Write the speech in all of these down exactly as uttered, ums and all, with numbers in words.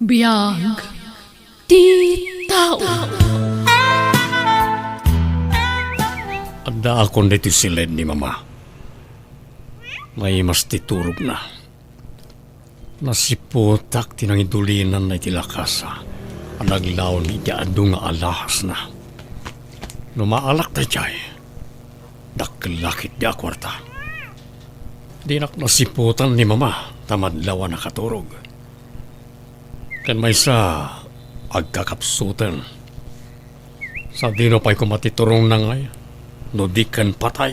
Biag ti tao. Addaakon ditoy siled ni Mama. Naimas ti turogna. Nasiputak ti nangidulinanna iti lakasa a naglaon iti adu nga alahasna. No maalak daydiay, dakkel la ketdi a kuarta. Dinak nasiputan ni Mama ta madlaw a nakaturog. Ken maysa, agkakapsuten. Sadino pay koma ti turongna ngay, no di ken patay?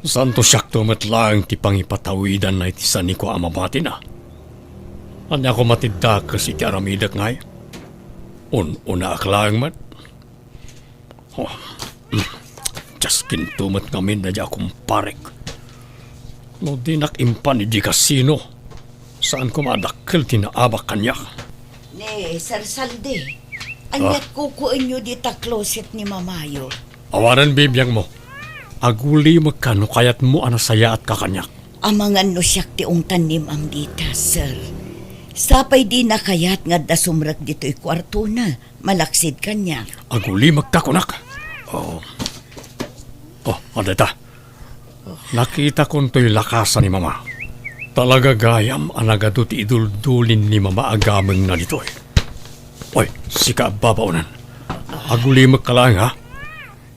Santo siakto met laeng ti pangipatawidanna iti saniko a mabatina. Ania koma ti dakes iti aramidek ngay? Un-unaak laeng met. Oh, Dios, kinto met ngamin daydiay a kumparek. No dinak impan idi kasino, saan koma a dakkel ti naabak kaniak. Ne, Sir Saldi, ania't kukuenyo dita closet ni Mamayo? Awanen bibiangmo. Agulimekka no kayatmo a nasayaatka kaniak. Amangan no siak ti ungtan ni Ma'am dita, sir. Sapay dina kayat nga adda sumrek ditoy kuartona, malaksid kaniak. Agulimekka, kunak. Oh. Oh, adda ita. Nakitakon toy lakasa ni Mama. Talaga gayam a nagadu ti iduldulin ni Mama a gamengna ditoy. Oy, sika a babaonen. Agulimekka laeng, ha?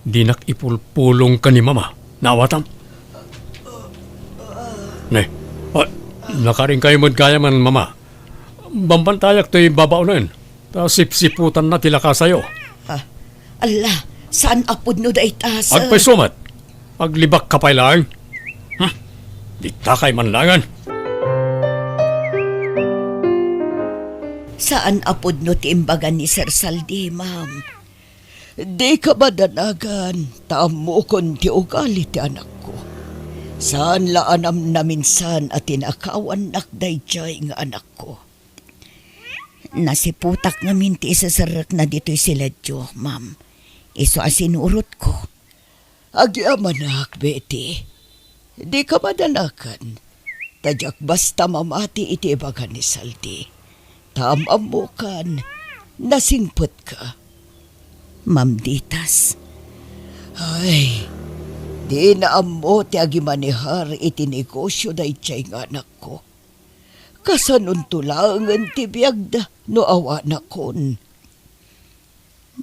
Dinak ipulpulong ken ni Mama. Naawatam? Ne, ah, nakarinkayo met gayamen, Mama. Bambantayak toy babaonen. Ta sipsiputanna ti lakasayo. Ah, alla, saan a pudno dayta, sir. Agpayso met. Aglibakka pay laeng. Hmm. Ditakay man laengen. Saan a pudno ti imbaga ni Sir Saldi, ma'am. Dika madanagan, ta ammokon ti ugali ti anakko. Saan la a namnaminsan a tinakawannak daydiay nga anakko. Nasiputak ngamin ti iseserrekna ditoy siledyo, ma'am. Isu a sinurotko. Agyamanak, Betty. Dika madanagan. Ta diak basta mamati iti ibaga ni Saldi. Ta am-ammokan, nasingpetka. Ma'am Ditas. Ay, dina ammo ti agimanehar iti negosio daydiay nga anakko. Kasanonto laengen ti biagda no awanakon?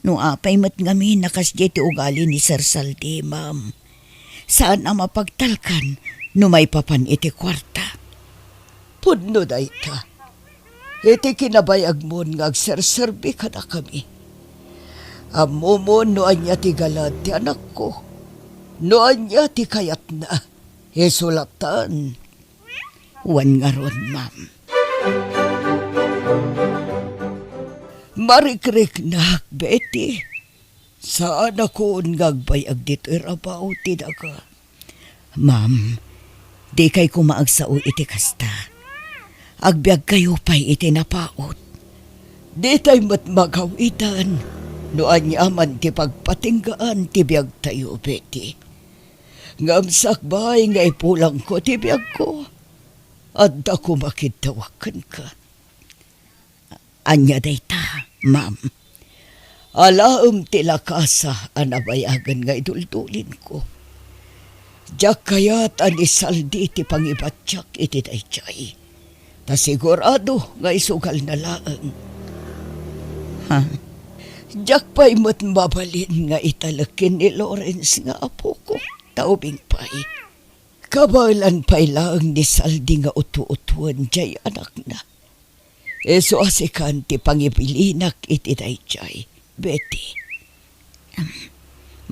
No apay met ngamin a kasdiay ti ugali ni Sir Saldi, ma'am. Saan a mapagtalkan no maipapan iti kuarta. Pudno dayta. Iti kinabayagmon nga agserserbi kadakami. Ammomon no ania ti galad ti anakko. No ania ti kayatna. Isu latta. Wen ngarud, ma'am. Marikriknak, Betty. Saanakon nga agbayag ditoy rabaw ti daga. Ma'am, dikay koma agsao iti kasta. Agbiagkayo pay iti napaut. Ditay met magawidan no aniaman ti pagpatinggaan ti biagtayo, Betty. Ngem sakbay nga ipulangko ti biagko, adda koma kiddawak kenka. Ania dayta, ma'am? Alaem ti lakasa a nabayagen nga iduldulinko. Diak kayat a ni Saldi ti pangibatiak iti daydiay. Ta sigurado nga isugalna laeng. Ha? Diak pay met mabalin nga italek ken ni Lawrence nga apoko, ta ubing pay. Kabaelan pay laeng ni Saldi nga utu-utuen diay anakna. Isu a sikan ti pangibilinak iti daydiay, Betty.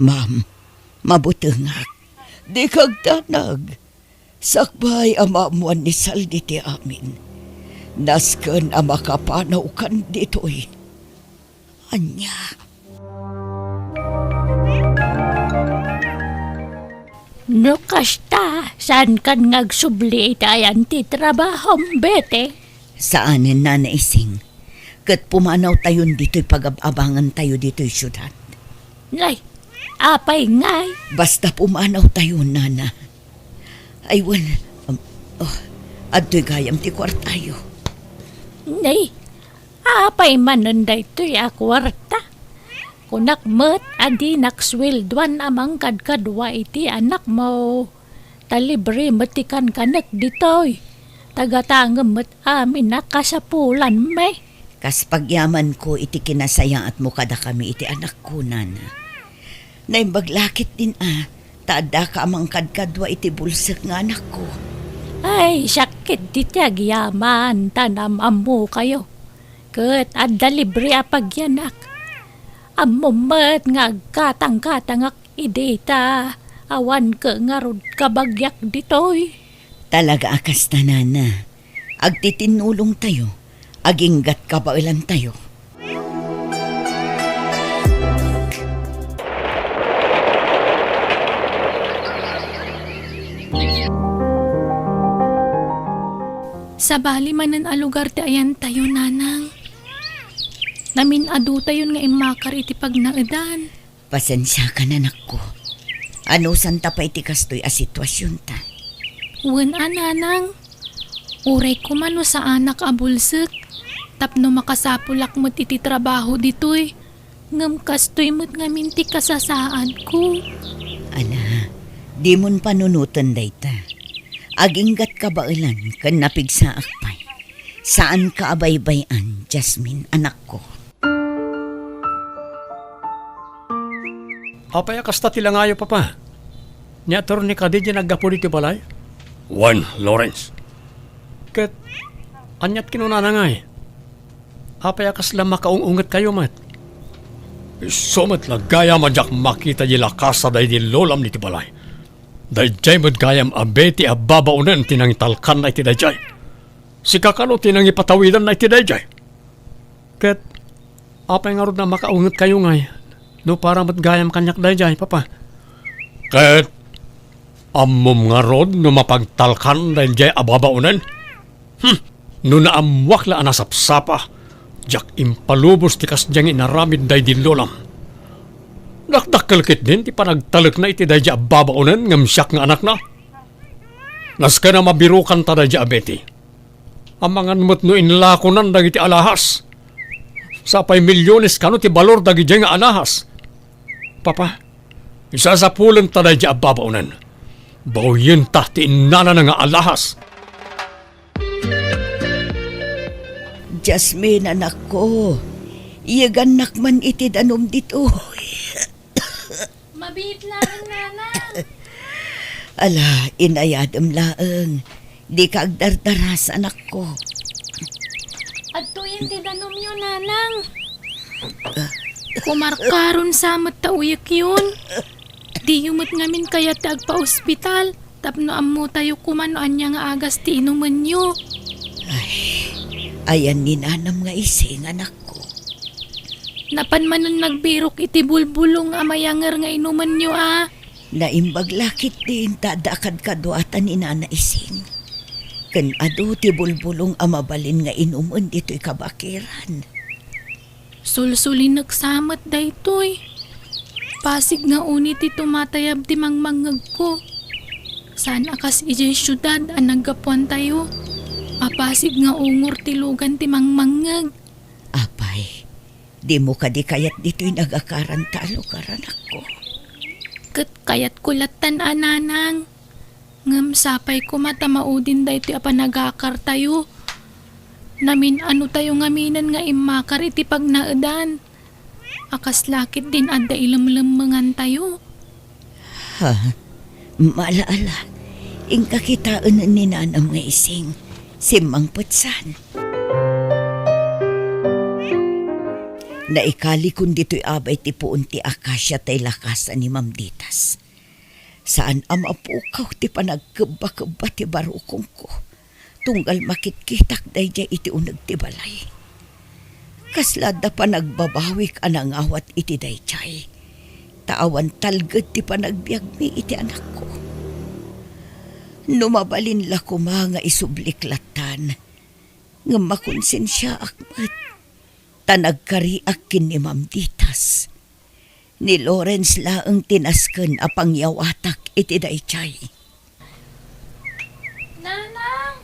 Ma'am, mabutengak. Dika agdanag. Sakbay a maammoan ni Saldi ti amin, nasken a makapanawkan ditoy. Ania? No kasta, saankan nga agsubli iti ayan ti trabahom, Betty? Saanen, Nana Ising. Ket pumanawtayon ditoy pagab-abangantayo ditoy siudad. Nay, apay ngay? Basta pumanawtayo, Nana. Ay, wen, um, oh, adtoy gayam ti kuartayo. Nay, Apay manen daytoy a kuarta? Kunak met a dinak sueldoan a mangkadkadua iti anakmo. Ta libre met ti kankanek ditoy. Tagatangem met amin a kasapulanmi. Kas pagyamanko iti kinasayaatmo kadakami iti anakko, nana. Naimbag la ketdin a, ta addaka a mangkadkadua iti bulsek nga anakko. Ay, siak ketdi ti agyaman, ta naam-ammokayo. Ket adda libre a pagyanak. Ammom met nga agkatangkatangak idi ta awan ket ngarud kabagiak ditoy. Talaga a kasta, nana. Agtitinnulongtayo, aginggat kabaelantayo. Sabali manen a lugar ti ayantayo, nanang. Namin-adutayon nga immakar iti pagnaedan. Pasensiakan, anakko. Anusanta pay ti kastoy a situasionta? Wen a, nanang. Uray koma no saanak a bulsek, tapno makasapulak met iti trabaho ditoy. Ngem kastoy met ngamin ti kasasaadko. Ala, dimon panunoten dayta. Aginggat kabaelan ken napigsaak pay. Saanka a baybay-an, Jasmine, anakko. Apay a kasta ti langayo, Papa? Ni Attorney kadi diay naggapu ditoy balay? Wen, Lawrence. Ket aniat kinunana ngay? Apay a kasla makaung-ungetkayo met? Isu met la gayam a diak makita diay lakasa daydi lolam ditoy balay. Daydiay met gayam a Betty a babaonen ti nangitalkanna iti daydiay. Sika kano ti nangipatawidanna iti daydiay. Ket apay ngarud a makaungetkayo ngay no para met gayam kaniak daydiay, Papa? Ket ammom ngarud no mapagtalkan daydiay a babaonen? Hmm, no naammoak la a nasapsapa, diak impalubos ti kasdiay nga inaramid daydi lolam. Dakdakkel ketdin ti panagtalekna iti daydiay a babaonen ngem siak nga anakna. Nasken a mabirokanta daydiay a Betty. Amangan met no inlakonan dagiti alahas. Sapay milyones kano ti balor dagidiay nga alahas. Papa, isasapulenta daydiay a babaonen. Bawyenta ti innanana nga alahas. Jasmine, anakko, iyegannak man iti danum ditoy. Mabiit laeng, nanang. Ala, inayadem laeng. Dika agdardaras, anakko. Adtoyen ti danumyo, nanang. Kumarkaron sa met ta uyekyon. Diyo met ngamin kayat ti agpaospital tapno ammotayo koma no ania nga agas ti inumenyo. Ay, ayan ni nanam nga ising, anakko. Napan manen nagbirok iti bulbulong a mayanger nga inumenyo a. Naimbag la ketdin ta adda kadkaduatan ni Nana Ising. Ken adu ti bulbulong a mabalin nga inumen ditoy kabakiran. Sulsulinek sa met daytoy. Pasig nga uni ti tumatayab ti mangmangngegko. Saan a kas idiay siudad a naggapuantayo a pasig nga ungor ti lugan ti mangmangngeg. Apay, dimo kadi kayat ditoy nagakaran ta a lugar, anakko? Ket kayatko lattan a, nanang. Ngem sapay koma ta maudin daytoy a panagakartayo. Namin-anotayo ngaminen nga immakar iti pagnaedan. A kasla ketdin adda ilemlemmengantayo. Ha? Mala-ala, inka kitaen ni nanam nga ising. Simmangpetsan. Naikalikon ditoy abay ti puon ti akasia tay lakasa ni Mamditas. Saan a mapukaw ti panagkebbakebba ti barukongko. Tunggal makitkitak daydiay iti uneg ti balay. Kasla adda panagbabawik a nangawat iti daydiay, ta awan talged ti panagbiagmi iti anakko. No mabalin la koma nga isublik lattan, ngem makonsensiaak met, ta nagkariak ken ni Mamditas. Ni Lawrence laeng ti nasken a pangyawatak iti daydiay. Nanang!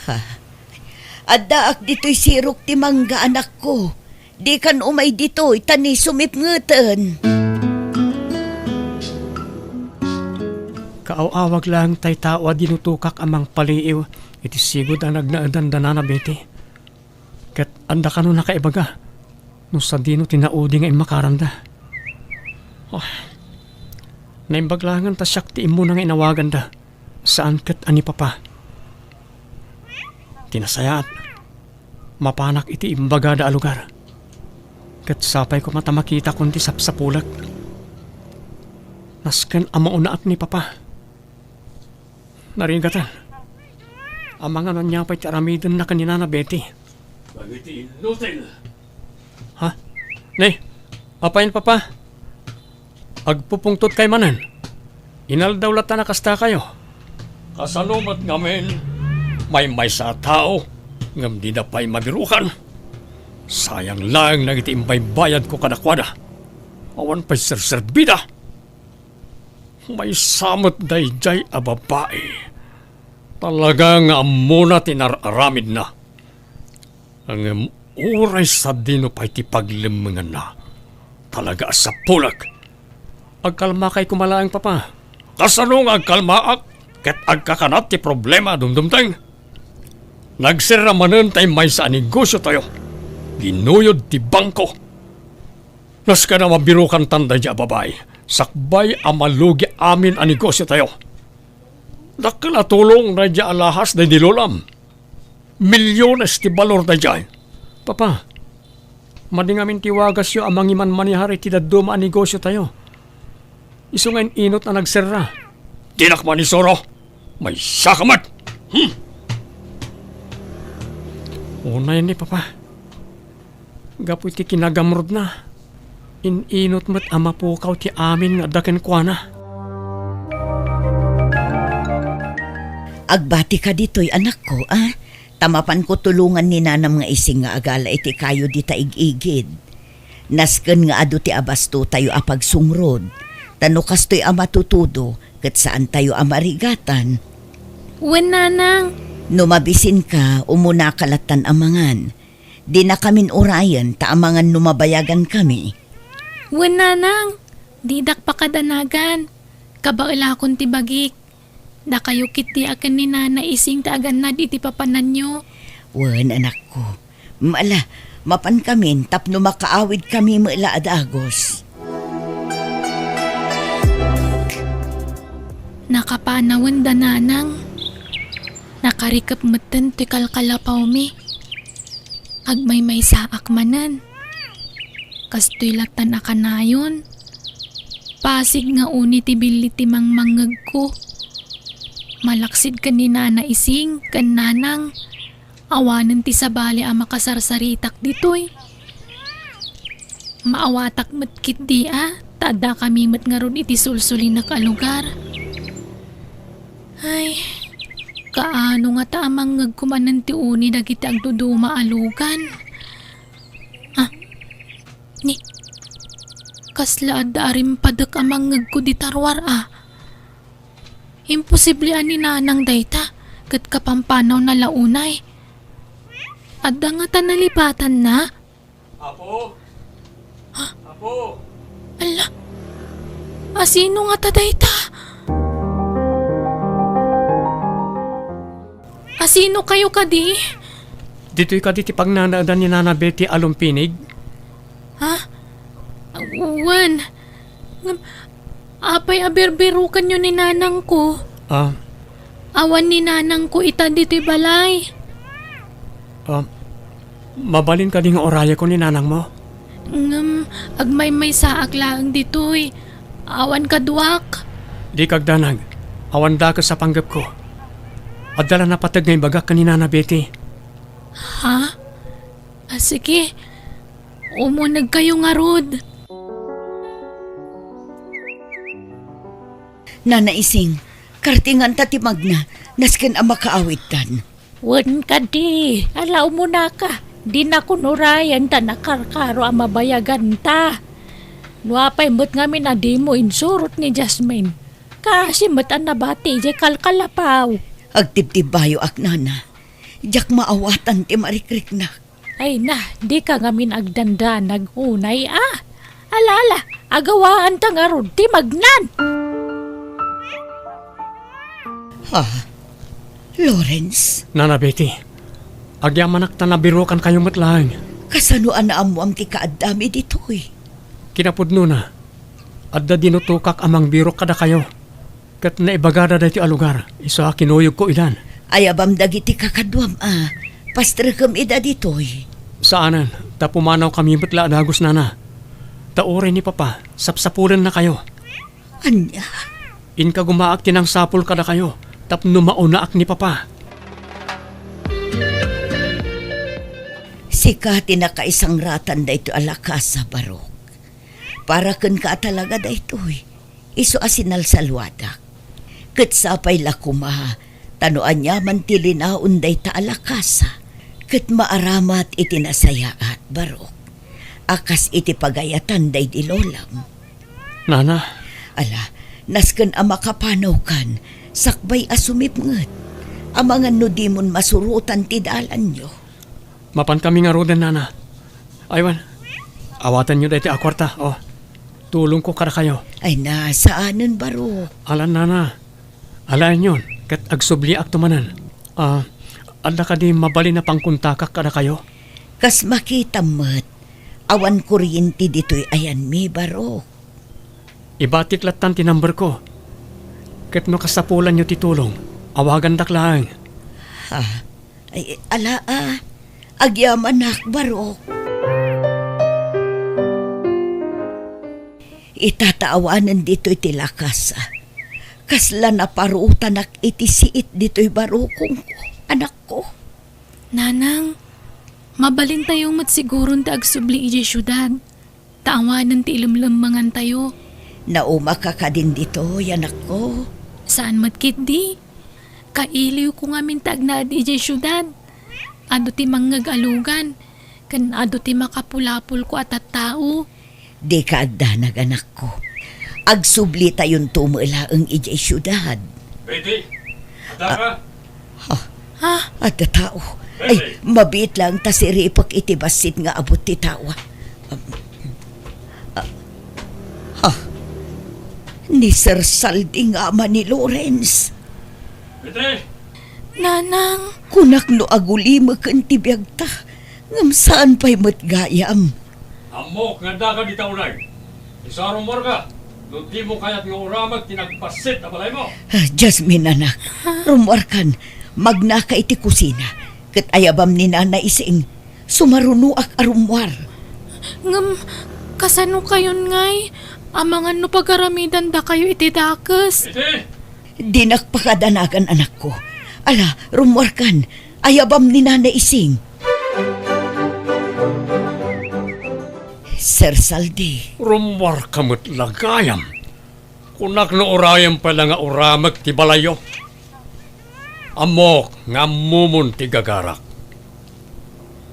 Ha? Addaak ditoy sirok ti mangga, anakko. Dikan umay ditoy, ta ni sumipngeten. Kaaw-awag laeng tay tao a dinutokak a mangpaliiw iti sigud a nagnaedan da Nana Betty. Ket adda kano nakaibaga no sadino ti naudi nga immakaranda. Ah, naimbag laengen ta siak ti immuna nga inawaganda, saan ket a ni Papa. Ti nasayaat, mapanak iti imbagada a lugar. Ket sapay koma ta makitakon ti sapsapulek. Nasken a maunaak ni Papa. Narigatan. Amangan ania pay ti aramidenna ken ni Nana Betty. Dagiti inutil. Ha? Ne, apayen, Papa? Agpupungtotkay manen. Inaldaw latta a kastakayo. Kasano met ngamin, maymaysa a tao, ngem dida pay mabirukan. Sayang laeng dagiti imbaybayadko kadakuada. Awan pay serserbida. Maysa met daydiay a babai. Talaga nga ammona ti nar-aramidna. Ngem uray sadino pay ti paglemmenganna, talaga a sapulek. Agkalmakay koma laeng, Papa. Kasano nga agkalmaak ket agkakanat ti problema a dumdumteng? Nagserra manen tay maysa a negosiotayo. Ginuyod ti bangko. Nasken a mabirukantan daydiay a babai, sakbay a malugi amin a negosiotayo. Dakkel a tulong daydiay a lahas daydi lolam. Milyones ti balor daydiay. Papa, madi ngamin ti wagasyo a mangimanmanehar iti dadduma a negosiotayo. Isu nga in-inot a nagserra. Dinak manisuro. Maysaka met. Hmm. Unayen ni Papa. Gapu iti kinagamrudna, in-inot met a mapukaw ti amin nga adda kenkuana. Agbatika ditoy, anakko, a? Ta mapanko tulongan ni nanam nga Ising nga agala iti kayo dita ig-igid. Nasken nga adu ti abastotayo a pagsungrod, ta no kastoy a matutudo, ket saantayo a marigatan. Wen, nanang. No mabisinka, umunaka lattan a mangan. Dinakamin urayen ta amangan no mabayagankami. Wen, nanang, didak pakadanagan. Kabaelakon ti bagik. Dakayo ketdi a ken ni Nana Ising ti agannad iti papananyo. Wen, anakko. Ala, mapankamin tapno makaawidkami met la a dagus. Nakapanawen da, nanang. Nakarikep metten ti kalkalapawmi. Agmaymaysaak manen. Kastoy lattan a kanayon. Pasig nga uni ti billi ti mangmangngegko. Malaksid ken ni Nana Ising ken Nanang, awanen ti sabali a makasarsaritak ditoy. Maawatak met ketdi a, ta addakami met ngarud iti sulsulinek a lugar. Ay, kaano ngata a mangngegko manen ti uni dagiti agduduma a lugan? Ah, ni, kasla adda a rimpadek a mangngegko dita ruar a. Imposible a ni Nanang dayta, ket kapampanaw na la unay. Adda ngata nalipatanna? Apo? Ha? Apo? Ala, asino ngata dayta? Asino kayo kadi? Ditoy kadi ti pagnanaedan ni Nana Betty a lumpinig? Ha? Wen. Ngem, apay a birbirukanyo ni nanangko? Ah. Awan ni nanangko ita ditoy balay. Ah, mabalin kadi nga urayeko ni nanangmo? Ngem, agmaymaysaak laeng ditoy. Awan kaduak. Dika agdanag. Awan dakes a panggepko. Adda la napateg nga ibagak ken ni Nana Betty. Ha? Ah, sige. Umunegkayo ngarud. Nana Ising, kartinganta ti magna, nasken a makaawidtan. Wen kadi, ala umunaka. Dinakon urayen ta nakarkaro a mabayaganta. No apay met ngamin a dimo insurot ni Jasmine. Kaasi met a nabati idiay kalkalapaw. Agtibtibbayoak, nana. Diak maawatan ti marikriknak. Ay na, dika ngamin agdandanag unay a. Ala, ala, agawaanta ngarud ti magnan. Ha? Lawrence? Nana Betty, agyamanak ta nabirukankayo met laeng. Kasano a naammoam ti kaaddami ditoy? Kinapudnona, adda dinutokak a mangbirok kadakayo. Ket naibagada daytoy a lugar, isu a kinuyogko idan. Ayabam dagiti kakaduam a pastrekem ida ditoy? Saanen, ta pumanawkami met la a dagus, nana. Ta uray ni Papa, sapsapulennakayo. Ania? Inkagumaak ti nangsapul kadakayo tapno maunaak ni Papa. Sika ti nakaisangratan daytoy a lakasa, Barok. Para kenka a talaga daytoy, isu a sinalsaluadak. Ket sapay la koma, ta no aniaman ti linaon dayta a lakasa, ket maaramat iti nasayaat, Barok, a kas iti pagayatan daydi lolam. Nana. Ala, nasken a makapanawkan, sakbay a sumipnget. Amangan no dimon masurotan ti dalanyo. Mapankami ngaruden, nana. Aywan, awatenyo daytoy a kuarta, o. Tulongko kadakayo. Ay na, saanen, Barok. Alan, nana. Alaenyon, ket agsubliakto manen. A, adda kadi mabalin a pangkontakak kadakayo? Kas makitam met, awan kuryente ditoy ayanmi, Barok. Ibatik lattan ti numberko. Ket no kasapulanyo ti tulong, awagandak laeng. Ha? Ay, ala a. Agyamanak, Barok. Ita ta awanen ditoy ti lakasa. Kasla naparutanak iti siit ditoy barukongko, anakko. Nanang, mabalintayo met siguron ti agsubli idiay siudad. Ta awanen ti ilemlemmengantayo. Naumaka kadin ditoy, anakko? Saan met ketdi. Kailiwko ngamin ti agnaed idiay siudad. Adu ti mangngeg a lugan, ken adu ti makapulapolko a tattao. Dika agdanag, anakko. Agsublitayonto met laeng idiay siudad. Betty, addaka? Ha? Ha? Adda tao. Ay, mabiit laeng ta siripek iti bassit nga abut ti tao. Um, ah, ha? Ni Sir Saldi nga ama ni Lawrence. Iti? Nanang. Kunak no agulimeken ti biagta, ngem saan pay met gayam. Ammok nga addaka dita unay. Isu a rummuarka, no dimo kayat nga uramek ti nagbassit a balaymo. Ah, Jasmine, anak, rummuarkan, magnaka iti kusina, ket ayabam ni Nana Ising, sumarunoak a rummuar. Ngem, kasano kayon ngay? Amangan no pagaramidandakayo iti dakes. Iti? Dinak pakadanagan, anakko. Ala, rummuarkan, ayabam ni Nana Ising. Sir Saldi. Rummuarka met la gayam. Kunak no urayem pay la nga uramek ti balayyo. Ammok nga ammomon ti gagarak.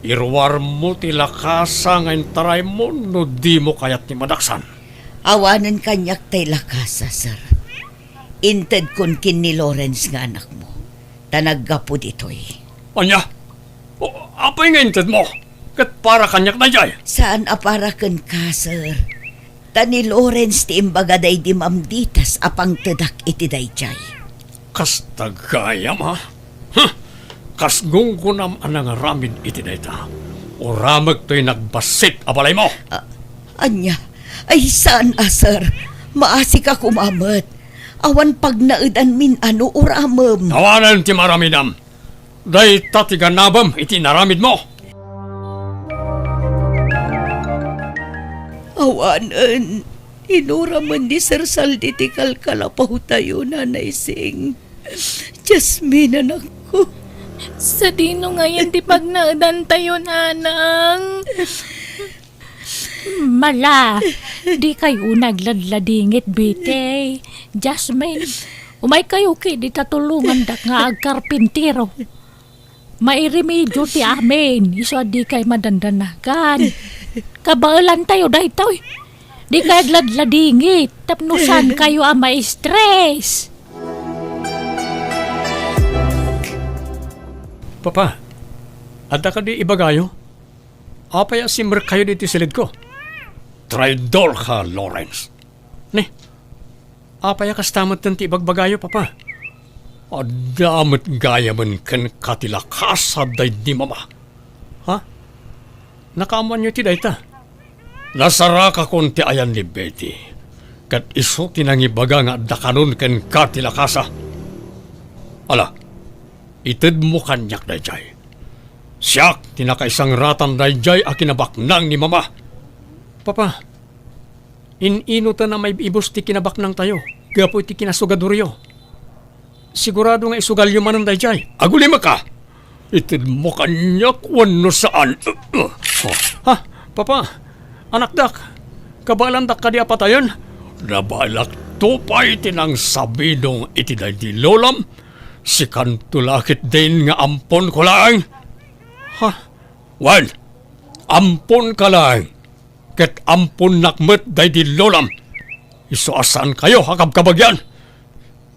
Iruarmo ti lakasa nga intaraymo no dimo kayat ti madaksan. Awanen kaniak tay lakasa, sir. Intedkon ken ni Lawrence nga anakmo, ta naggapu ditoy. Ania? O, apay nga intedmo? Ket para kaniak daydiay? Saan a para kenka, sir. Ta ni Lawrence ti imbaga daydi mamditas a pangtedak iti daydiay. Kasta gayam, a? Huh! Kas gunggonam a nangaramid iti dayta, uramek toy nagbassit a balaymo. A-, ania? Ay, saan a, sir. Maasika koma met. Awan pagnaedanmin a no uramem. Awanen ti maaramidam. Dayta ti ganabem iti inaramidmo. Awanen, inuramen ni Sir Saldi ti kalkalapawtayo, Nanay Sing. Jasmine, anakko. Sadino ngayen ti pagnaedantayo, nanang? Mala, dikay unay agladladingit, Betty. Jasmine, umaykayo ketdi ta tulongandak nga agkarpintero. Mairemedio ti amin, isu a dikay madandanagan. Kabaelantayo daytoy. Dikay agladladingit, tapno saankayo a ma-stress. Papa, adda kadi ibagayo? Apay a simrekkayo ditoy silidko? Traidorka, Lawrence. Ni, apay a kasta metten ti ibagbagayo, Papa? Adda met gayamen kenka ti lakasa daydi Mama. Ha? Nakaammoanyo ti dayta? Nasarakakon ti ayan ni Betty, ket isu ti nangibaga nga adda kanon kenka ti lakasa. Ala, itedmo kaniak daydiay. Siak ti nakaisangratan daydiay a kinabaknang ni Mama. Papa, in-inoten a maib-ibus ti kinabaknangtayo gapu iti kinasugadoryo. Sigurado nga isugalyo manen daydiay. Agulimeka! Itedmo kaniak wenno saan? Ha? Papa, anakdak, kabaelandak kadi a patayen? Nabaelakto pay ti nangsabidong iti daydi lolam. Sikanto la ketdin nga amponko laeng. Ha? Wen, amponka laeng. Ket amponnak met daydi lolam. Isu a saankayo a kabkabagyan.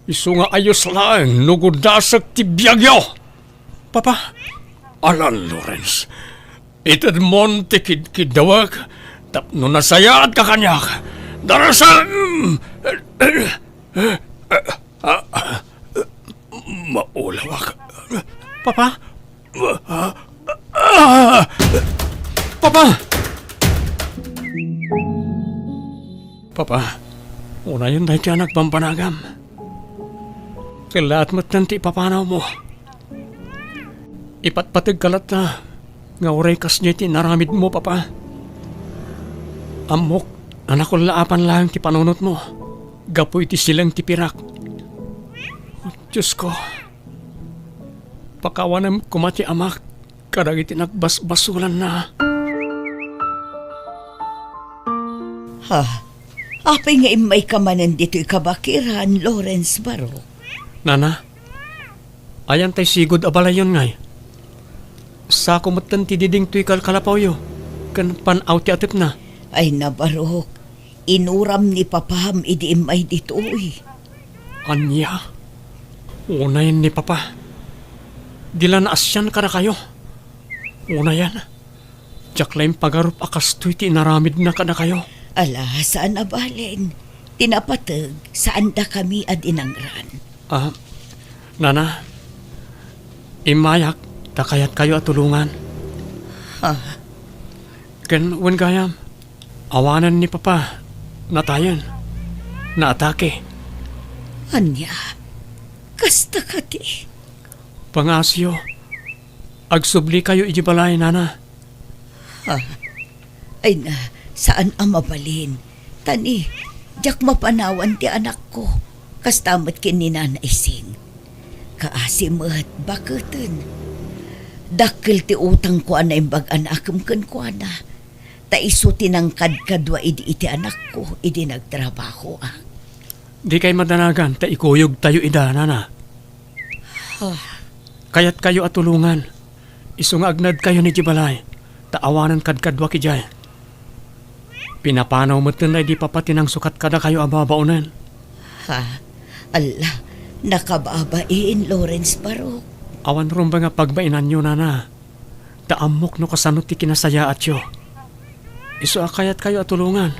Isu nga ayos laeng no gudasek ti biagyo. Papa. Alan, Lawrence. Itedmon ti kidkiddawek tapno nasayaatka kaniak. Darasem! Maulawak. Papa! Papa! Papa, unayen daytoy a nagbanbanagam. Kellaat metten ti ipapanawmo. Ipatpategka latta nga uray kasdiay ti inaramidmo, Papa. Ammok a nakullaapan laeng ti panunotmo gapu iti sileng ti pirak. Diosko, pakawanem koma ti amak kadagiti nagbasbasolanna. Ha? Apay nga immayka manen ditoy kabakiran, Lawrence Barok? Nana, ayan tay sigud a balayyon ngay. Sako metten ti diding toy kalkalapawyo ken pan-aw ti atepna. Ay, nabarok. Inuram ni papam idi immay ditoy. Ania? Unayen ni papa. Di la naasian kadakayo. Unayen, diak la impagarup a kastoy ti inaramidna kadakayo. Ala, saan a balen. Ti napateg, saandakami a dinangran. Ah, nana, immayak ta kayatkayo a tulongan. Ha? Ken wen gayam, awanen ni papa, natayen, naatake. Ania? Kasta kadi? Pangaasiyo, agsublikayo idiay balay, nana. Ha? Ay na, saan a mabalin. Ta ni, diak mapanawan ti anakko, kasta met ken ni Nana Ising. Kaasi met, baketen. Dakkel ti utangko a naimbag a naakem kenkuana. Ta isu ti nangkadkadua idi iti anakko, idi nagtrabahoak. Dikay madanagan ta ikuyogtayo ida, nana. Ah. Kayatkayo a tulongan. Isu nga agnaedkayon idiay balay, ta awanen kadkaduak idiay. Pinapanaw metten daydi papa ti nangsukat kadakayo a babaonen. Ha? Alla, nakababain, Lawrence Barok. Awan rumbeng a pagbainanyo, nana. Ta ammok no kasano ti kinasayaatyo. Isu a kayatkayo a tulongan.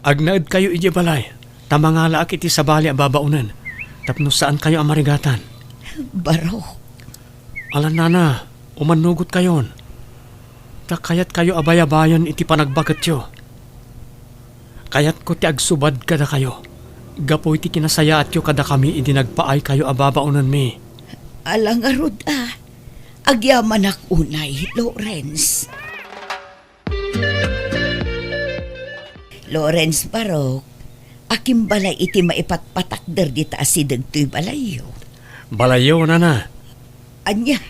Agnaedkayo idiay balay, ta mangalaak iti sabali a babaonen, tapno saankayo a marigatan. Barok. Ala, nana, umannugotkayon. Ta kayatkayo a bayabayen iti panagbaketyo. Kayatko ti agsubad kadakayo, gapu iti kinasayaatyo kadakami idi nagpaaykayo a babaonenmi. Ala ngarud a, agyamanak unay, Lawrence. Lawrence Barok, akimbalay iti maipatpatakder dita asideg toy balayyo. Balayyo, nana. Ania?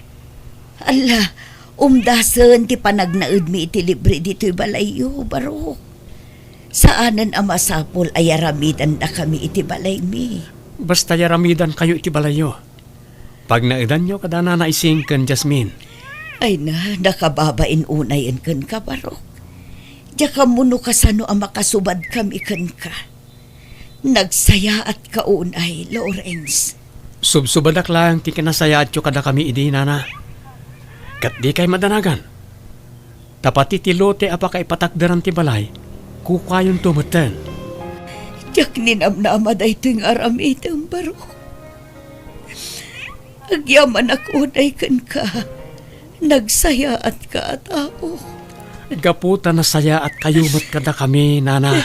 Alla, umdasen ti panagnaedmi iti libre ditoy balayyo, Barok. Saanen a masapul a yaramidandakami iti balaymi. Basta yaramidankayo iti balayyo. Pagnaedanyo kada Nana Ising ken Jasmine. Ay na, nakababain unayen kenka, Barok. Diak ammo no kasano a makasubadkami kenka. Nagsayaatka unay, Lawrence. Subsubadak laeng ti kinasayaatyo kadakami idi, nana. Ket dikay madanagan. Ta pati ti lote a pakaipatakderan ti balay, kukuayonto metten. Diak ninamnama daytoy nga aramidem, barok. Agyamanak unay kenka. Nagsayaatka a tao. Gapu ta nasayaatkayo met kadakami, Nana.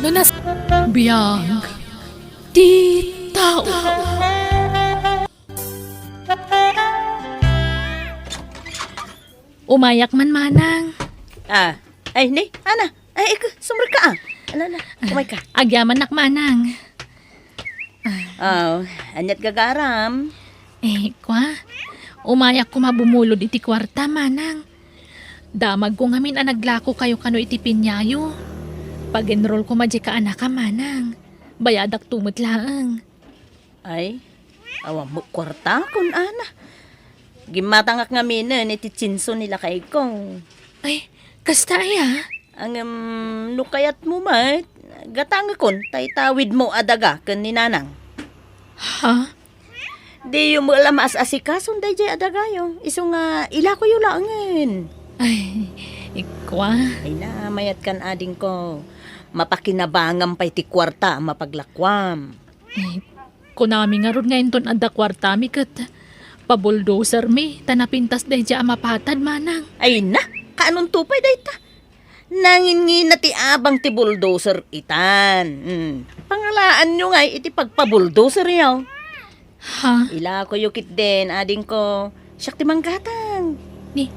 No nas-, biag ti tao. Umayak man, manang. Ah, ay, ni, Ana. Ay, ik-, sumrekka, ah. Ala, ala, umayka. Agyamanak, manang. Ah, ania't gagaram? Eh, kwa, umayak koma bumulod iti kuarta, manang. Damagko ngamin a naglakokayo kano iti piñayo. Pag-enroll koma diay kaanakam, manang. Bayadakto met laeng. Ay, awan met kuarta, kun ana. Gimmatangak ngaminen iti tsinso ni lakayko. Ay, kasta aya? Ngem, no kayatmo met, gatangekon ta itawidmo a daga ken ni Nanang. Ha? Diyo met la maas-asikason daydiay a dagayo, isu nga ilakoyo laengen. Ay, ikwa. Ay na, mayatkan, adingko. Mapakinabangam pay ti kuarta a mapaglakuam. Ay, kunami ngarud nga inton adda kuartami ket pabuldozermi ta napintas daydiay a mapatad, manang. Ay na, kaanonto pay dayta? Nanginnginna ti abang ti bulldozer itan. Hmm. Pangalaanyo ngay iti pagpabuldozeryo. Ha? Ilakoyo ketdin, adingko. Siak ti manggatang. Ni,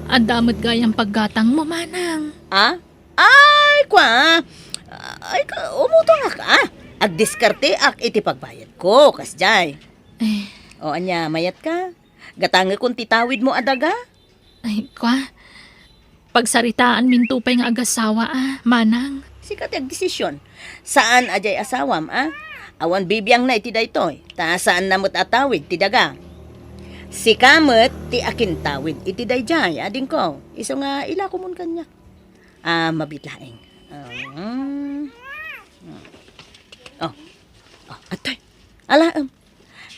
adda met gayam paggatangmo, manang. Ah? Ay, kwa. Ay, ka-, umutongak, ah. Agdiskarteak iti pagbayadko, kasdiay. Eh. O, ania, mayatka? Gatangekon ti tawidmo a daga? Ay, kwa. Pagsaritaanminto pay nga agasawa, ah, manang. Sika ti agdesisyon. Saan a diay asawam, ah? Awan bibiangna iti daytoy, ta saanna met a tawid ti daga. Sika met ti akintawid iti daydiay, adingko. Isu nga ilakomon kaniak. Ah, mabiit laeng. Um, oh. Oh, atoy. Alaem.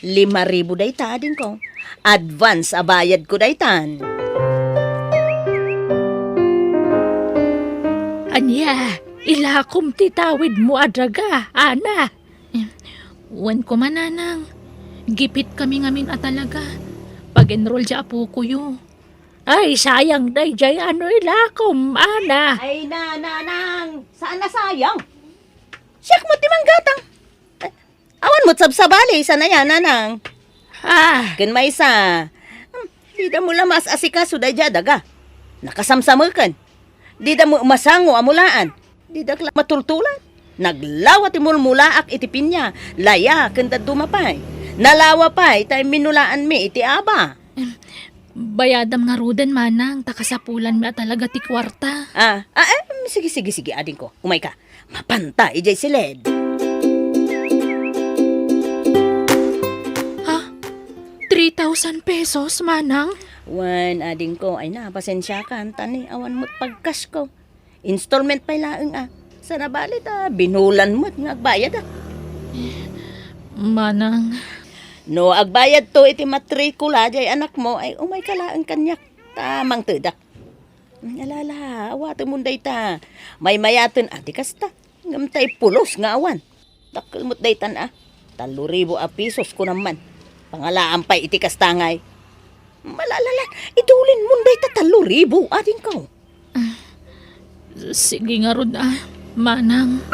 Lima ribu dayta, adingko. Advance a bayadko daytan. Ania, ilakom ti tawidmo a daga, Ana. Wen koma, nanang. Gipitkami ngamin a talaga. Pag-enroll diay apokoyo. Ay, sayang daydiay a no ilakom, Ana. Ay, na, nanang. Saan a sayang? Siak met ti manggatang. Awan met sabsabali, saan aya, nanang? Ah. Ken maysa, hmm, dida met la maas-asikaso daydiay a daga. Nakasamsameken. Dida met masango a mulaan. Didak la matultulan. Naglawa ti mulmulaak iti piña, laya, ken dadduma pay. Nalawa pay ta imminulaanmi iti aba. Em, bayadam ngaruden, manang, ta kasapulanmi a talaga ti kuarta. Ah, ah, em, sige, sige, sige, adingko. Umayka. Mapanta idiay siled. Ha? Three thousand pesos, manang? Wen, adingko, ay na, pasensiakan, ta ni, awan met pagkashko. Installment pay laeng, a. Saan a bali ta binulan met nga agbayad, a. Manang. No agbayadto iti matrikula diay anakmo, ay umayka laeng kaniak, ta mangtedak. Alala, awatemon dayta. Maymayaten a ti kasta. Ngem tay pulos nga awan. Dakkel met daytan a. Tallo ribu a pesos, kunam man. Pangalaam pay iti kasta ngay. Malalala, idulinmon dayta tallo ribu, adingko. Ah, sige ngarud a, manang.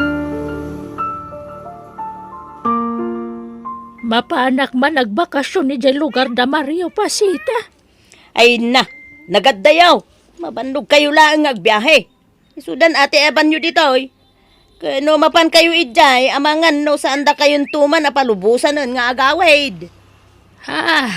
Mapanak man agbakasyon idiay lugar da Mario Pasita. Ay na, nagaddayaw. Mabannogkayo laeng nga agbiahe. Isudan a ti ebanyo ditoy. Ken no mapankayo idiay, amangan no saandakayonto man a palubosanen nga agawid. Ha?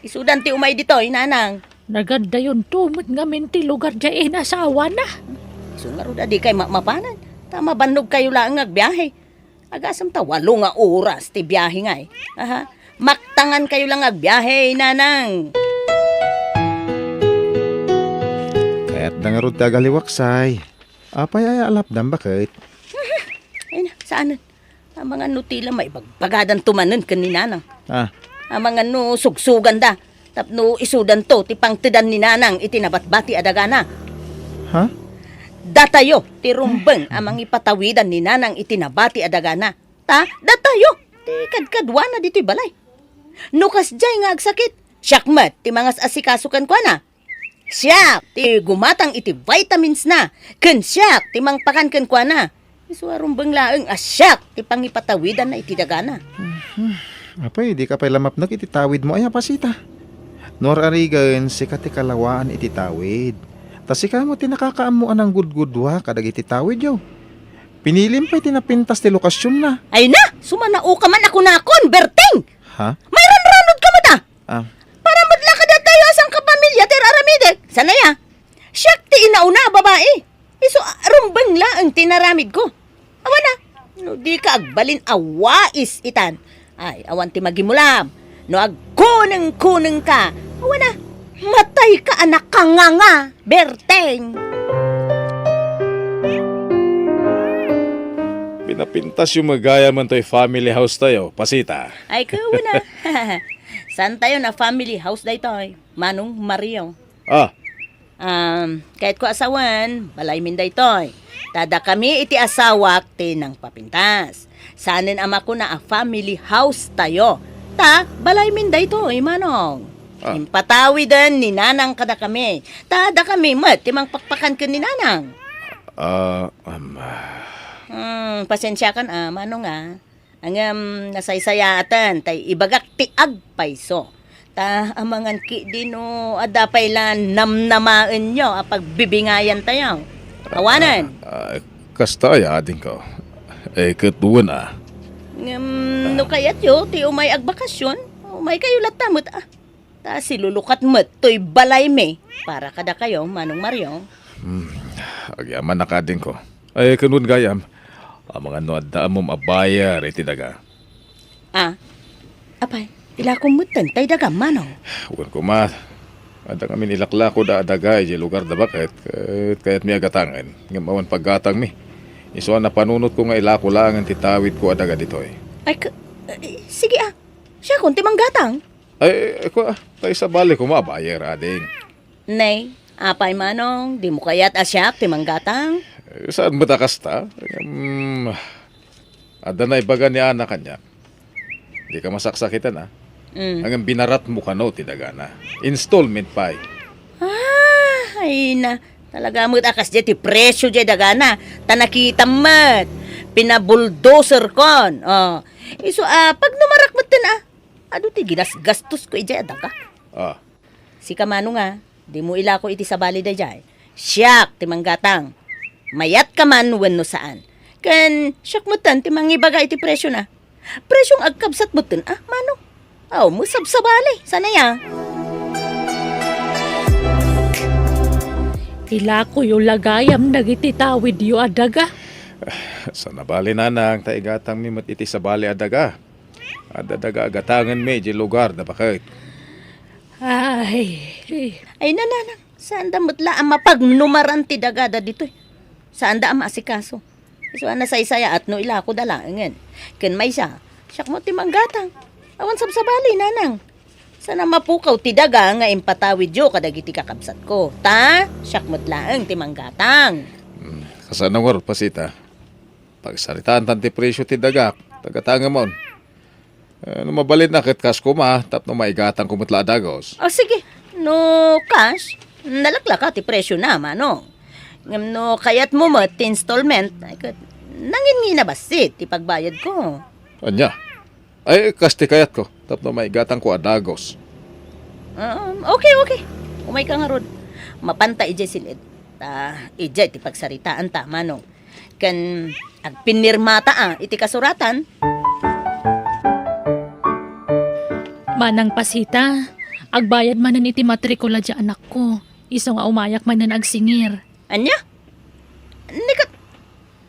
Isudan ti umay ditoy, nanang. Nagaddayonto met ngamin ti lugar diay inasawana. Isu ngarud a dikay mamapanan, ta mabannogkayo laeng nga agbiahe. Agasem ta walo nga oras ti biahe ngay. Aha. Maktangan kayo lang agbiahe, nanang. Ket Nangarud ti agaliwaksay. Apay aya a lapdam, baket? Ay na, saanen. Amangan no tila maibagbagadanto manen ken ni Nanang. Ah. Amangan no sugsuganda tapno isudanto ti pangtedan ni Nanang iti nabatbati a dagana. Ha? Datayo ti rumbeng a mangipatawidan ni Nanang iti nabati a dagana. Ta, datayo ti kadkaduana ditoy balay. No kasdiay nga agsakit, siak met ti mangas-asikaso kenkuana. Siak ti gumatang iti vitaminsna, ken siak ti mangpakan kenkuana. Isu a rumbeng laeng a siak ti pangipatawidanna iti dagana. Mhm. Apay, dika pay la mapnek iti tawidmo aya, Pasita? No ar-arigen, sika ti kalawaan iti tawid. Ta sika met ti nakakaammo a nanggudgudua kadagiti tawidyo. Pinilim pay ti napintas ti lokasionna. Ay na! Sumanao ka man a kunakon, Berteng! Ha? Mairanranod ka met a! Ah. Para met la kadatayo a sangkapamilya ti ar-aramidek. Saan aya? Siak ti inauna a babai. Isu a rumbeng laeng ti naramidko. Awan a, no dika agbalin a wais itan. Ay, awan ti magimulam. No agkunengkunengka, awan a, matayka a nakanganga, Berteng. Pinapintasyo met gayam toy family house tayo, Pasita. Ay, kawan a. Saan tayo na family house daytoy, Manong Mario? Ah. Um, kayatko a sawen, balaymin daytoy. Ta dakami iti asawak ti nangpapintas. Saanen a makuna a family house tayo. Ta balaymin daytoy, Manong. Ah. Impatawiden ni Nanang kadakami. Ta dakami met ti mangpakpakan ken ni Nanang. Ah, um, Hmm, pasensiakan a, Manong a. Ngem nasaysayaaten tay ibagak ti agpayso. Ta amangan ketdi no adda pay la namnamaenyo a pagbibingayan tayo. Awanen. Ah, ah, kasta aya, adingko. Eh, ket wen a. Ngem no kayatyo ti umay agbakasyon, umaykayo latta met a. Ta silulukat met toy balaymi para kadakayo, Manong Mario. Hmm, agyamanak, adingko. Ay, ken wen gayam, amangan no adda ammom a buyer iti daga. Ah, apay, ilakom metten tay daga, Manong. Wen koma, adda ngamin ilaklako da a daga idiay lugar da baket, ket kayatmi a gatangen, ngem awan paggatangmi. Isu a napanunotko nga ilako laengen ti tawidko a daga ditoy. Ay, k-, eh, sige a, siakon ti manggatang. Ay, ay, kua, tay sabali koma a buyer, ading. Nay, apay, Manong, dimo kayat a siak ti manggatang? Eh, saan met a kasta? Ngem, adda naibaga ni Ana kaniak. Dika masaksakitan, a. Mm. Ngem binaratmo kano ti dagana. Installment pay. Ah, ay na. Talaga met a kasdiay ti presio diay dagana. Ta nakitam met. Pinabulldozer kon. Oh. Isu a, pagnumarak metten a. Adu ti ginasgastosko idiay a daga. Ah. Sika, Manong a, dimo ilako iti sabali daydiay. Siak ti manggatang. Mayatka man wenno saan. Ken siak metten ti mangibaga iti presiona. Presiong agkabsat metten a, Manong. Aw, masabsabali. Saan aya? Ilakoyo la gayam dagiti tawidyo a daga. Saan a bali, Nanang, ta igatangmi met iti sabali a daga. Adda daga a gatangenmi idiay lugar da baket. Ay. Ay, Nanang, saanda met la a mapagnumaran ti dagada ditoy. Saanda a maasikaso. Isu a nasaysayaat no ilakoda laengen. Ken maysa, siak met ti manggatang. Awan sabsabali, Nanang. Saan a mapukaw ti daga nga impatawidyo kadagiti kakabsatko. Ta, siak met laeng ti manggatang. Hmm, kasano ngarud, Pasita? Pagsaritaantan ti presio ti dagak, ta gatangemon. Eh, no mabalinna ket kas koma, tapno maigatangko met la a dagus. O, sige. No cash, nalaklaka ti presiona, Manong. Ngem no kayatmo met ti installment, ay ket nanginnginna bassit ti pagbayadko. Ania? Ay, kas ti kayatko, tapno maigatangko a dagus. Um, okay, okay. Umayka ngarud. Mapanta idiay sil-ed. Ta, idiay ti pagsaritaanta, Manong. Ken agpinirmata a iti kasuratan. Manang Pasita, agbayad manen iti matrikula ti anakko, isu nga umayak manen agsingir. Ania? Ni ket,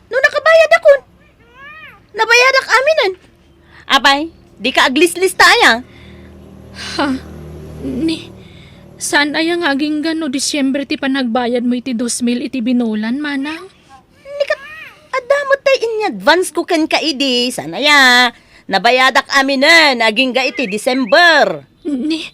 no nakabayadakon? Nabayadak aminen. Apay, dika aglislista aya? Ha? Ni, Saan aya nga agingga no Disyembre ti panagbayadmo iti dos mil iti binulan, manang? Ni kat-, adda met tay in-advance ko kenka idi, saan aya? Nabayadak aminen, agingga iti December. Ni,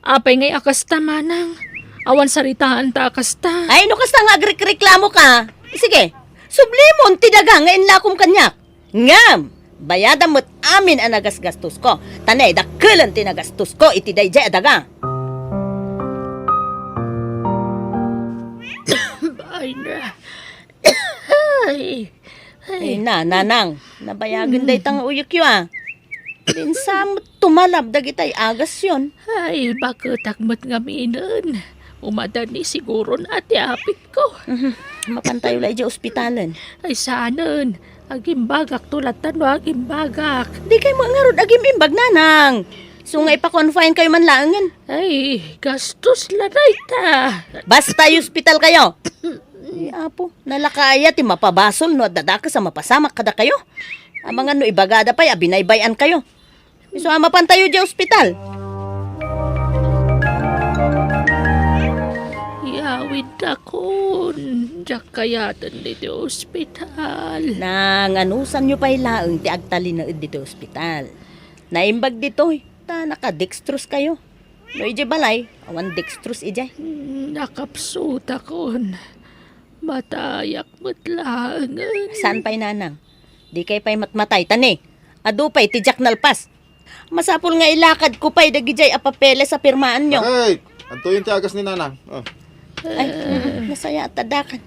apay ngay a kasta, manang? Awan saritaanta a kasta. Ay, no kasta nga agrekreklamo ka. Sige, sublimon ti daga nga inlakom kaniak. Ngem, bayadam met amin a nagasgastosko. Ta ne, dakkelen ti nagastosko iti daydiay a daga. Ay, na. Ay, ay. Ay na, nanang, nabayagen dayta nga uyekyo, a. Dinsa met tumalab dagitay agasyon. Ay, baketak met ngaminen. Umadani siguron a ti apitko. Mhm. Mapantayo la idiay ospitalen. Ay, saanen. Agimbagakto latta no agimbagak. Dikay met ngarud agim-imbag, nanang. Isu nga ipa-confine kayo man laengen. Ay, gastos la dayta. Basta ospital kayo. Ay, Apo, nalaka aya ti mapabasol no adda dakes a mapasamak kadakayo? Amangan no ibagada pay a binaybay-an kayo. Isu a mapantayo idiay ospital. Iyawidakon, diak kayaten ditoy ospital. Nanganusanyo pay laeng ti agtalinaed ditoy ospital. Naimbag ditoy, ta naka-dextrose kayo. No idiay balay, awan dextrose idiay. Nakapsutakon. Matayak met laengen. Saan pay, nanang? Dikay pay matmatay, ta ne, adu pay ti diak nalpas. Masapul nga ilakadko pay dagidiay a papeles a pirmaanyo. Bakit? Adtoyen ti agas ni nanang. Oh. Ay, nasayaat ta dakan.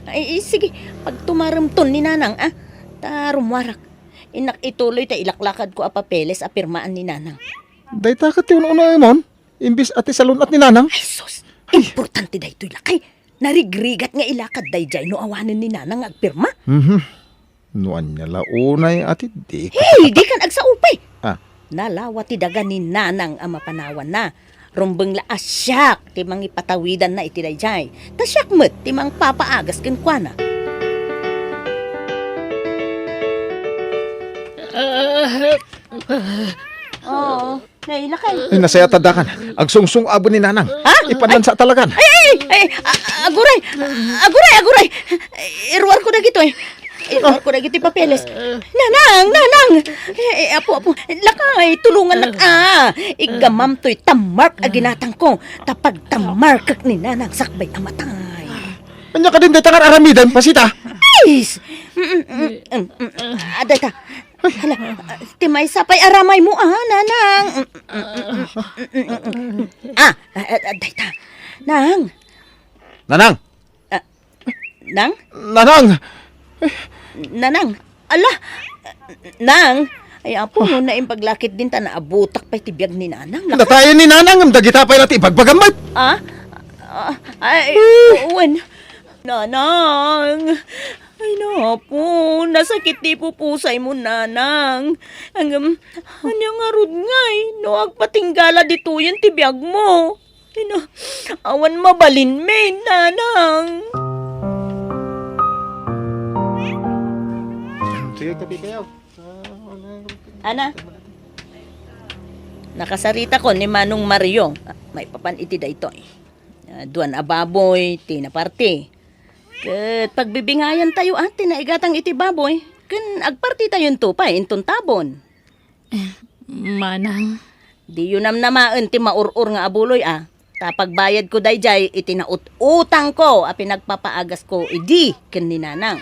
Ay, eh, sige, pagtumaremton ni nanang, a. Ta rummuarak. Innak ituloy ta ilaklakadko a papeles a pirmaan ni nanang. Dayta ket ti un-unaemon, imbes a ti salun-at ni nanang. Ay, sus! Ay. Importante daytoy, lakay. Narigrigat nga ilakad daydiay no awanen ni nanang nga agpirma. Mhm. No ania la unay a ti dika. Hey, dikan agsaupay. Ah. Nalawa ti daga ni nanang a mapanawanna. Rumbeng la a siak ti mangipatawidanna iti daydiay. Ta siak met ti mangpapaagas kenkuana. Ah. Oo. Nay, lakay. Ay, nasayaat ta dakan. Agsungsong-aben ni nanang. Ha? Ipanlansa talagan. Ay, ay, ay, a-, aguray. Aguray, aguray. Iruarko dagitoy. Iruarko dagitoy papeles. Nanang, nanang. Eh, eh, apo, apo. Lakay, tulongannak, a. Iggamamtoy tammark a ginatangko. Ta pagtammarkek ni nanang sakbay a matay. Ania kadin dayta nga aramiden, Pasita? Ay! Mm, mm, mm, mm, mm. Ah, dayta. Hala, ah, ti maysa pay aramaymo, a, nanang. Ah, ah, ah, dayta. Nang. Nanang! Ah, nang? Nanang! Nanang. Ala, nang. Ay, apo, no naimbag la ketdin ta naabutak pay ti biag ni nanang. Natayen ni nanang, ngem dagita pay la ti ibagbagam met. Ah? Ah, ay, wen. Nanang. Ay, napo, nasakit ti ipupusaymo, nanang. Ngem, ania ngarud ngay, no agpatingga la ditoyen ti biagmo? Ay, na, awan mabalinmi, nanang. Sige, kape kayo. Ana, nakasaritakon ni Manong Mario. Maipapan iti daytoy. Ah, duan a baboy, ti naparti. Ket pagbibingayantayo, a, ti naigatang iti baboy, ken agpartitayonto pay inton tabon. Eh, manang. Diyo namnamaen ti maur-or nga abuloy, a. Ta pagbayadko daydiay iti naut-utangko a pinagpapaagasko idi ken ni nanang.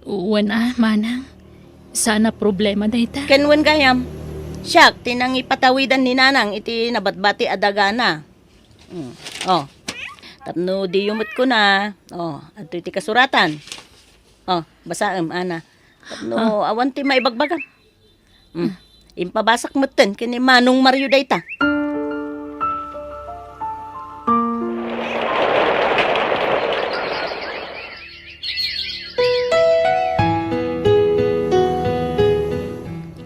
Wen a, manang. Saan a problema dayta. Ken wen gayam, siak ti nangipatawidan ni nanang iti nabatbati a dagana. Mm. Oh. Tapno diyo met kuna. Oh, adtoy ti kasuratan. Oh, basaem, ana. Tapno awan ti maibagbagam. Mm. Impabasak metten ken ni Manong Mario dayta.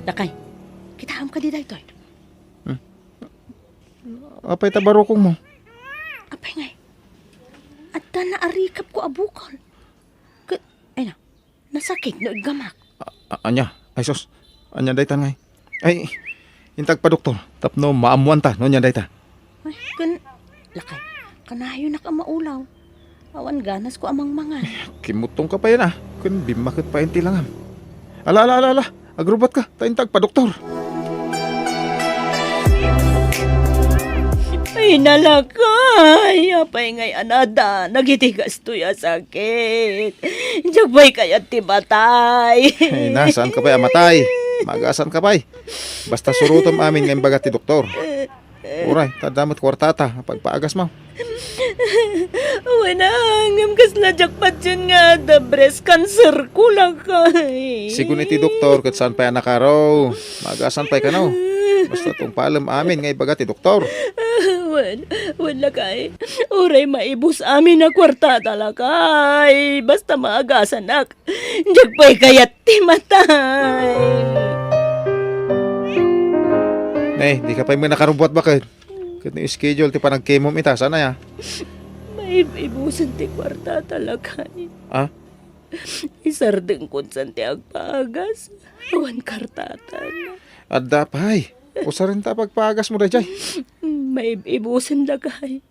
Lakay, kitaem kadi daytoy? Hmm. Apay ta barukongmo? Apay ngay, adda naarikapko a bukol. Ket, ay na, nasakit no iggamak. A-, a-, ania? Ay sus, ania dayta ngay? Ay, intag pa doktor, tapno maammoanta no ania dayta. Ay, Kanayonak a maulaw. Awan ganasko a mangmangan. Kimmuttongka pay na, ken bimmaket pay ti langam. Ala, ala, ala, ala. Agrubbuatka, ta inta agpadoktor. Ay, nalakay! Apay ngay a naaddanak iti kastoy a sakit? Diak pay kayat ti matay. Ay, na, saanka pay a matay? Maagasanka pay. Basta surotem amin nga imbaga ti doktor. Uray, ta adda met kuartata a pagpaagasmo. Wen, ngem kasla diak patien nga adda breast cancer ko, lakay. Sigun iti doktor, ket saan pay a nakaro. Maagasan pay kano. Basta tungpalem amin nga ibaga ti doktor. Wen, wen, lakay. Uray maibus amin a kuartata, lakay. Basta maagasanak. Diak pay kayat ti matay. Ne, dika pay met nakarubbuat baket. Ket no schedule ti panagkemom ita, saan aya? Maib-ibusen ti kuartata, lakay. Ah? Isardengkon san ti agpaagas. Awan kartatan. Adda pay. Usarenta a pagpaagasmo daydiay. Maib-ibusen, lakay.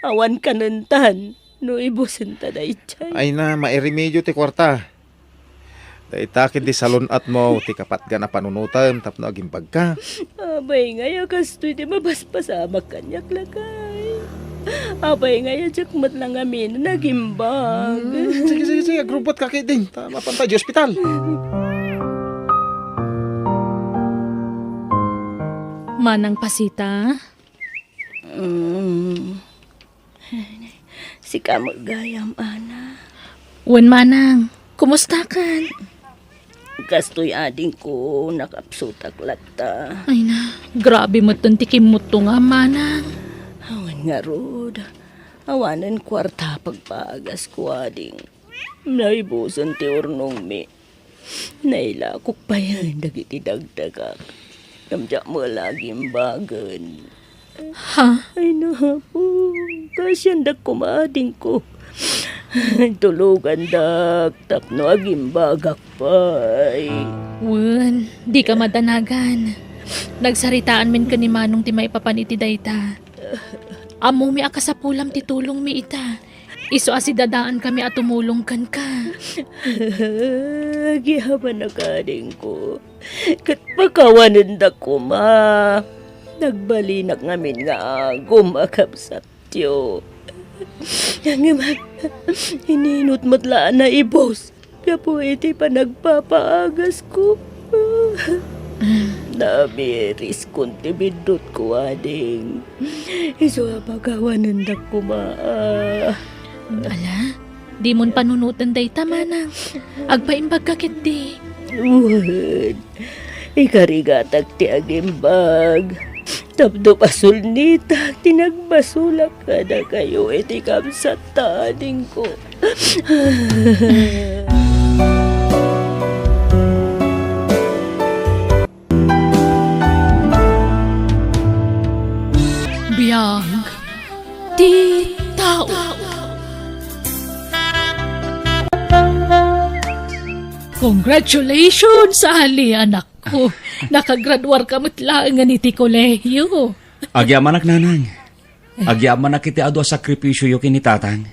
Awan kanentan no ibusenta daydiay. Ay na, mairemedio ti kuarta. Dayta ket di salun-atmo ti kapatgan a panunotem tapno agimbagka. Apay ngay a kastoy ti mapaspasamak kaniak, lakay? Apay ngay a diak met la ngamin a nagimbag? Hmm, sige, sige, sige, agrubbuatka ketdin. Ta mapanta iti ospital. Manang Pasita? Mm. Sika met gayam, Ana. Wen, Manang. Kumustakan? Kastoy, adingko, nakapsutak latta. Ay na, grabe metten ti kimmuttongam, Manang. Awan ngarud. Awanen kuarta pagpagasko, ading. Naibusen ti urnongmi. Nailakok payen dagiti dagdagak. Ngem diak met la agimbagen. Ha? Ay, napo. Kaasiandak koma, adingko. Tulogandak tapno agimbagak pay. Wen, dika madanagan. Nagsaritaanmin ken ni Manong ti maipapan iti dayta. Ammomi a kasapulam ti tulongmi ita. Isu a sidadaankami a tumulong kenka. Agyamanak, adingko. Ket pakawanendak koma. Nagbalinak ngamin nga agum a kabsatyo. Ngem ininut met la a naibus. Gapu iti panagpapaagasko. Nabiriskon ti biddutko, ading. Isu a pakawanendak koma. Ala, dimon panunoten dayta, Manang. Agpaimbagka ketdi. Wen, ikarigatak ti agimbag. Tapno pasulnitak ti nagbasolak kadakayo iti kabsatta, adingko. Biag ti tao. Congratulations, Ali, anak. Oh, nakagraduarka met laengen iti kolehiyo. Agyamanak, Nanang. Agyamanak iti adu a sakripisioyo ken ni Tatang.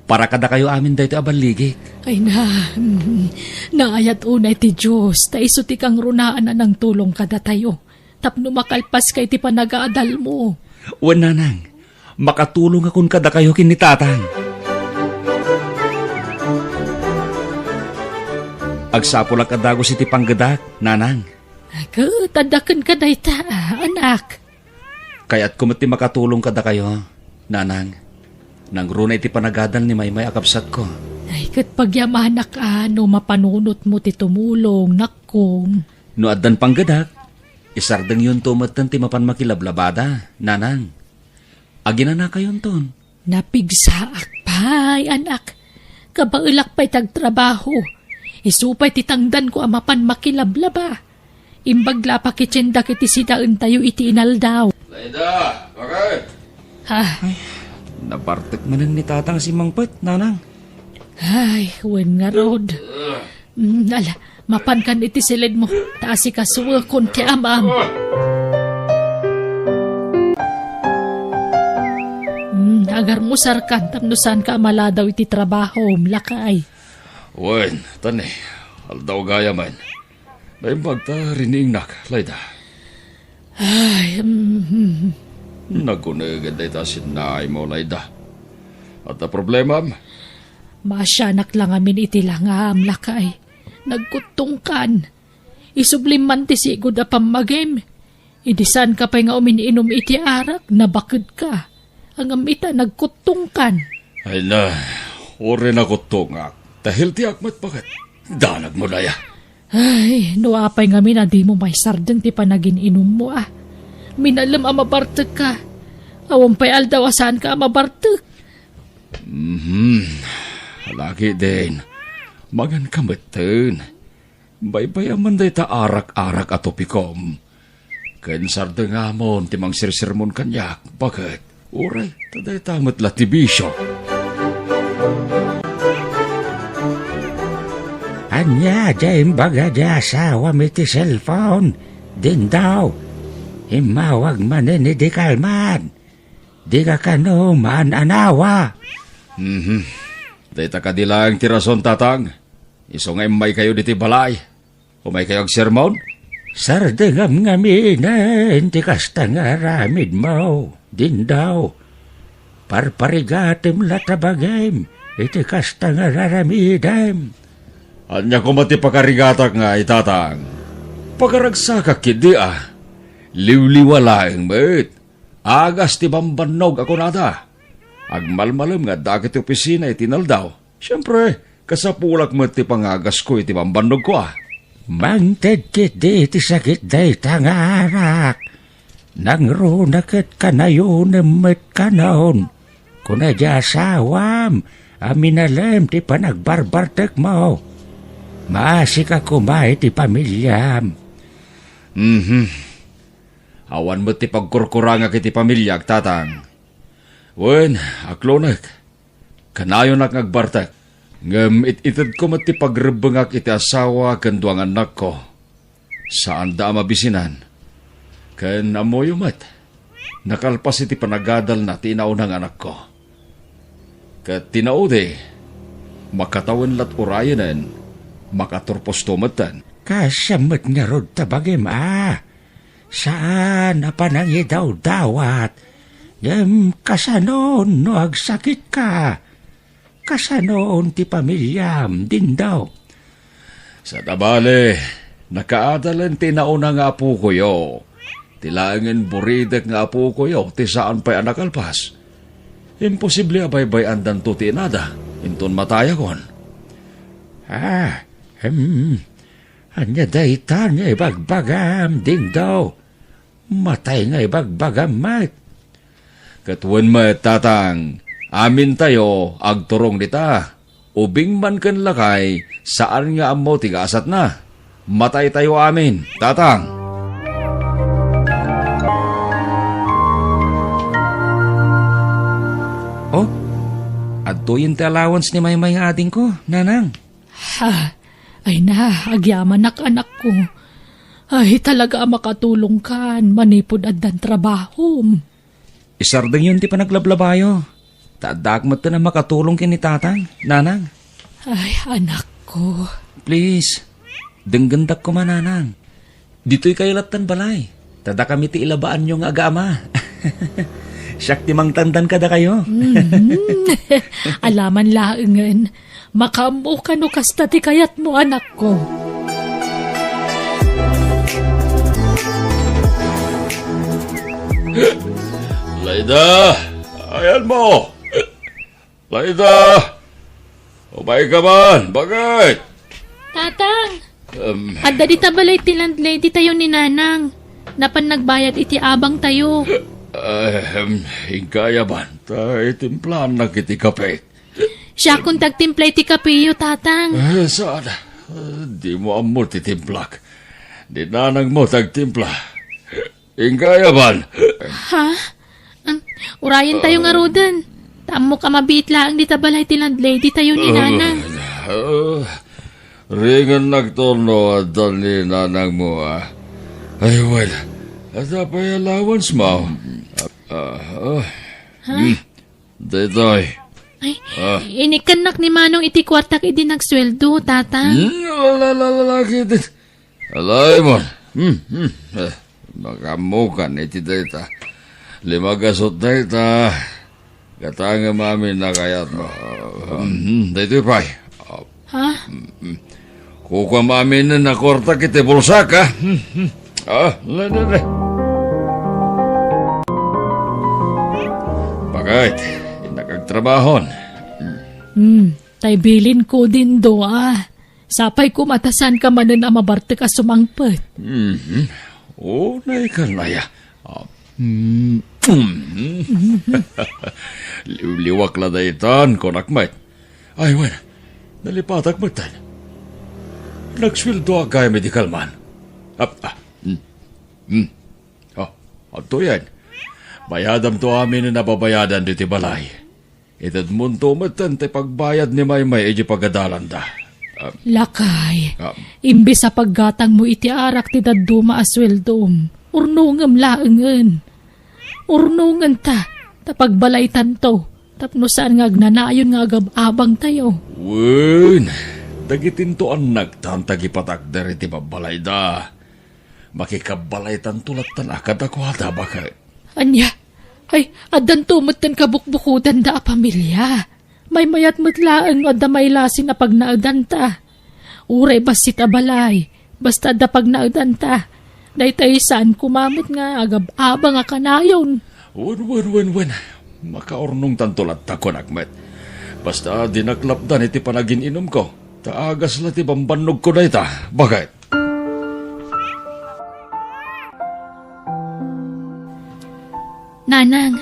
Para kadakayo amin daytoy a balligik. Ay na, mm, naayat unay ti Dios, ta isu ti kangrunaan a nangtulong kadatayo. Tapno makalpaska iti panagaadalmo. Wen, Nanang, makatulongakon kadakayo ken ni Tatang. Agsapulak a dagus iti panggedak, Nanang. Ket adda kenka dayta, anak. Kayatko met ti makatulong kadakayo, Nanang. Nangruna iti panagadal ni Maymay a kabsatko. Ay, ket pagyamanak a no mapanunotmo ti tumulong, nakkom. No addan panggedak, isardengyonto metten ti mapan makilablabada, Nanang. Aginanakayonton. Napigsaak pay, anak. Kabaelak pay ti agtrabaho. Isu pay ti tangdanko a mapan makilablaba. Imbag la a pakitiendak iti sidaentayo iti inaldaw. Laida, bakit? Ha? Ay, nabartek manen ni Tatang a simmangpet, Nanang. Ay, wen ngarud. Mm, ala, mapankan iti siledmo, ta asikasuekon ti amam. Mm, Garmusarkan tapno saanka a maladaw iti trabahom, lakay. Wen, tani, aldaw gayamen. Naimbag ta riniingnak, Layda. Ay, mm, mm. Naguneged dayta sinnaaymo, Layda. Adda problemam? Maasianak la ngamin iti langam, lakay. Nagkuttongkan. Isublim man ti sigud a pammagim. Idi saanka pay nga umin-inum iti arak, nabakedka. Ngem ita, nagkuttongkan. Ay na, uray nakuttongak. Ta healthyek met baket. Danagmo daya. Ay, no apay ngamin a dimo maisardeng ti panagin-inummo, a. Minalem a mabartekka. Awan pay aldaw a saanka a mabartek. Mhm. Laki din. Maganka metten. Baybay-am man dayta arak-arak a topikom. Ken sardengamon ti mangsersermon kaniak, baket. Uray, ta dayta met la ti bisio. Ania diay imbaga diay asawam iti cellphone? Dindaw, immawag manen idi kalman. Dika kano maan-anawa. Mhm. Dayta kadi laeng ti rason, Tatang. Isu nga immaykayo ditoy balay. Umaykayo agsermon? Sardengam ngaminen ti kasta nga aramidmo, Dindaw. Parparigatem la ta bagim iti kasta nga aramidem. Ania koma ti pakarigatak ngay, Tatang? Pakaragsakak ketdi a. Liwliwa laeng met. Agas ti bambannog a kunada. Agmalmalem nga addaak iti opisina iti inaldaw. Siempre, kasapulak met ti pangagasko iti bambannogko a. Mangted ketdi iti sakit dayta nga arak. Nangruna ket kanayonem met kanon. Kuna di asawam a minalem ti panagbarbartekmo. Maasika koma iti pamiliam. Mhm. Awan met ti pagkurkurangak iti pamiliak, Tatang. Wen, aklonek. Kanayonak nga agbartek. Ngem it-itedko met ti pagrebbengak iti asawa ken dua nga annakko. Saanda a mabisinan. Ken ammoyo met, nakalpas iti panagadalna ti inauna nga anakko. Ket ti naudi, makatawen lat urayenen, makaturposto metten. Kasam met ngarud ta bagim a. Saan a panangidawdawat, ngem kasanon no agsakitka? Kasanon ti pamiliam, Dindaw? Saan a bale, nakaadalen ti nauna nga apokoyo. Ti laengen buridek nga apokoyo ti saan pay a nakalpas. Imposible a baybay-andanto ti inada, inton matayakon. Ah, hmm. Ania dayta nga ibagbagam, Dindaw? Matay nga ibagbagam met. Ket wen met, Tatang, amintayo agturong dita. Ubing man ken lakay, saan nga ammo ti gasatna. Mataytayo amin, Tatang. Oh, adtoyen ti allowance ni Maymay nga adingko, Nanang. Ha, ay na, agyamanak, anakko. Ay, talaga a makatulongkan manipud addan trabahom. Isardengyon ti panaglablabayo. Ta addaak metten a makatulong ken ni Tatang, Nanang. Ay, anakko. Please, denggendak koma, Nanang. Ditoy kayo lattan balay. Ta dakami ti ilabaanyo nga agaama. Siak ti mangtandan kadakayo. Mhm. Alaman laengen. Makaammoka no kasta ti kayatmo, anakko. Layda! Ayanmo! Layda! Umayka man! Bakit? Tatang! Em. Adda dita balay ti landlady tayo ni Nanang. Napan nagbayad iti abang tayo. Ahem, inka aya man, ta itimplaannak iti kape. Siakon ti agtimpla iti kapeyo, Tatang. Eh, saan? Eh, dimo ammo ti timplak. Ni Nanangmo ti agtimpla. Inka aya man. Ha? Am, urayen tayo ngaruden. Ta ammok a mabiit laeng dita balay ti landlady tayo ni Nanang. Ah, ringan nagtorno adda ni Nanangmo, ah. Ay, well, adda pay allowance mo. Ah, ah. Ha? Hmm. Daytoy. Ay, ah, inikkannak ni Manong iti kuartak idi nagsueldo, Tatang. Hmm, ala, ala, ala, ala, kidit. Alay mo. Hmm, hmm. Eh, makamukan iti dayta. Lima gasut dayta. Gatangem amin a kayatmo. Hmm, daytoy pay. Ah, ha? Hmm, hmm. Kukuam amin a kuartak iti bulsak, ha? Hmm, hmm. Ah, le, le, le. Bakit? Innak agtrabahon. Hmm, tay bilinko, Dindo, ah. Sapay koma ta saanka manen a mabartek a sumangpet. Mhm. Unay kan aya. Ah, mm, mm. Liwliwak la daytan, kunak met. Ay, wen, nalipatak met tan. Nagsueldo a gayam idi kalman. Ah, ah, mm, mm. Ah, adtoyen. Bayadamto amin a nababayadan ditoy balay. Itedmonto metten ti pagbayad ni Maymay idiay pagadalanda. Ah, lakay, ah, imbes a paggatangmo iti arak ti dadduma a sueldom, urnongem laengen. Urnongenta, ta pagbalaytanto, tapno saan nga agnanayon nga agab-abangtayo. Wen, dagitinto annaktan ti agipatakder iti babbalayda. Makikabbalaytanto lattan a kadakuada, baket. Ania? Ay, addanto metten kabukbukudanda a pamilia. Maymayat met laeng no adda mailasin a pagnaedanta. Uray bassit a balay, basta adda pagnaedanta. Daytay saan koma met nga agab-abang a kanayon. Wen, wen, wen, wen. Makaurnongtanto latta, kunak met. Basta dinak lapdan iti panagin-inumko. Ta agas la ti bambannogko dayta. Baket? Nanang,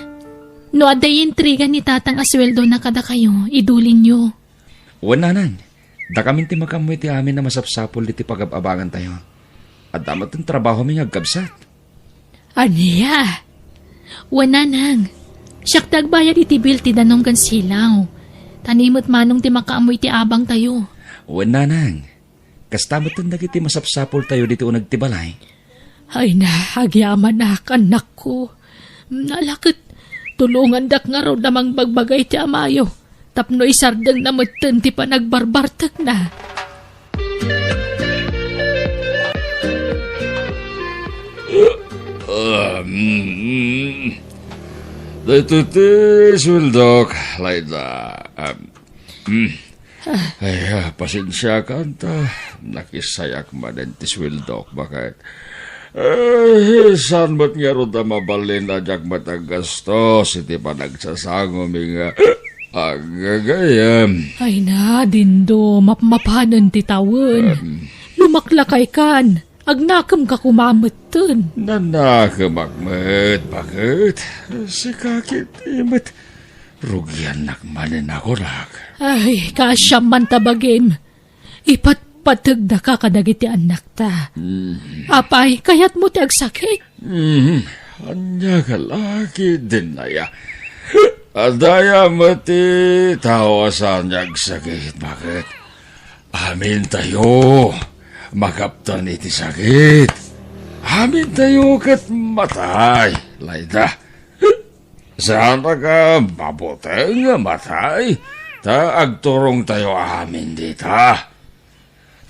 no adda intriga ni Tatang a sueldona kadakayo, idulinyo. Wen, Nanang, dakamin ti makaammo iti amin a masapsapul iti pagab-abangantayo. Adda met ti trabahomi nga agkabsat. Ania? Wen, Nanang, siak ti agbayad iti bill ti danum ken silaw. Ta ni met Manong ti makaammo iti abangtayo. Wen, Nanang, kasta metten dagiti masapsapultayo ditoy uneg ti balay. Ay na, agyamanak, annakko. Ala ket, tulongandak ngarud a mangbagbaga iti amayo tapno isardengna metten ti panagbarbartekna. Um, daytoy ti sueldok, Laida. Um, mm. Ay, ah, pasensiakan ta nakisayak manen ti sueldok, baket. Eh, saan met ngarud a mabalin a diak met aggastos iti panagsasangom nga aggagayam. Ay na, Dindo, mapmapanen ti tawen. Em. Lumaklakaykan, agnakemka koma metten. Nanakemak met, baket. Sika ketdi met, rugiannak manen a kunak. Ay, kaasiam man ta bagim. Ipatpategdaka kadagiti annakta. Mm. Apay, kayatmo ti agsakit? Mm. Ania ka laki, Dinaya? Adda aya met ti tao a saan nga agsakit, baket? Amintayo, makaptan iti sakit. Amintayo ket matay, Laida. Saannak a mabuteng a matay, ta agturongtayo amin dita.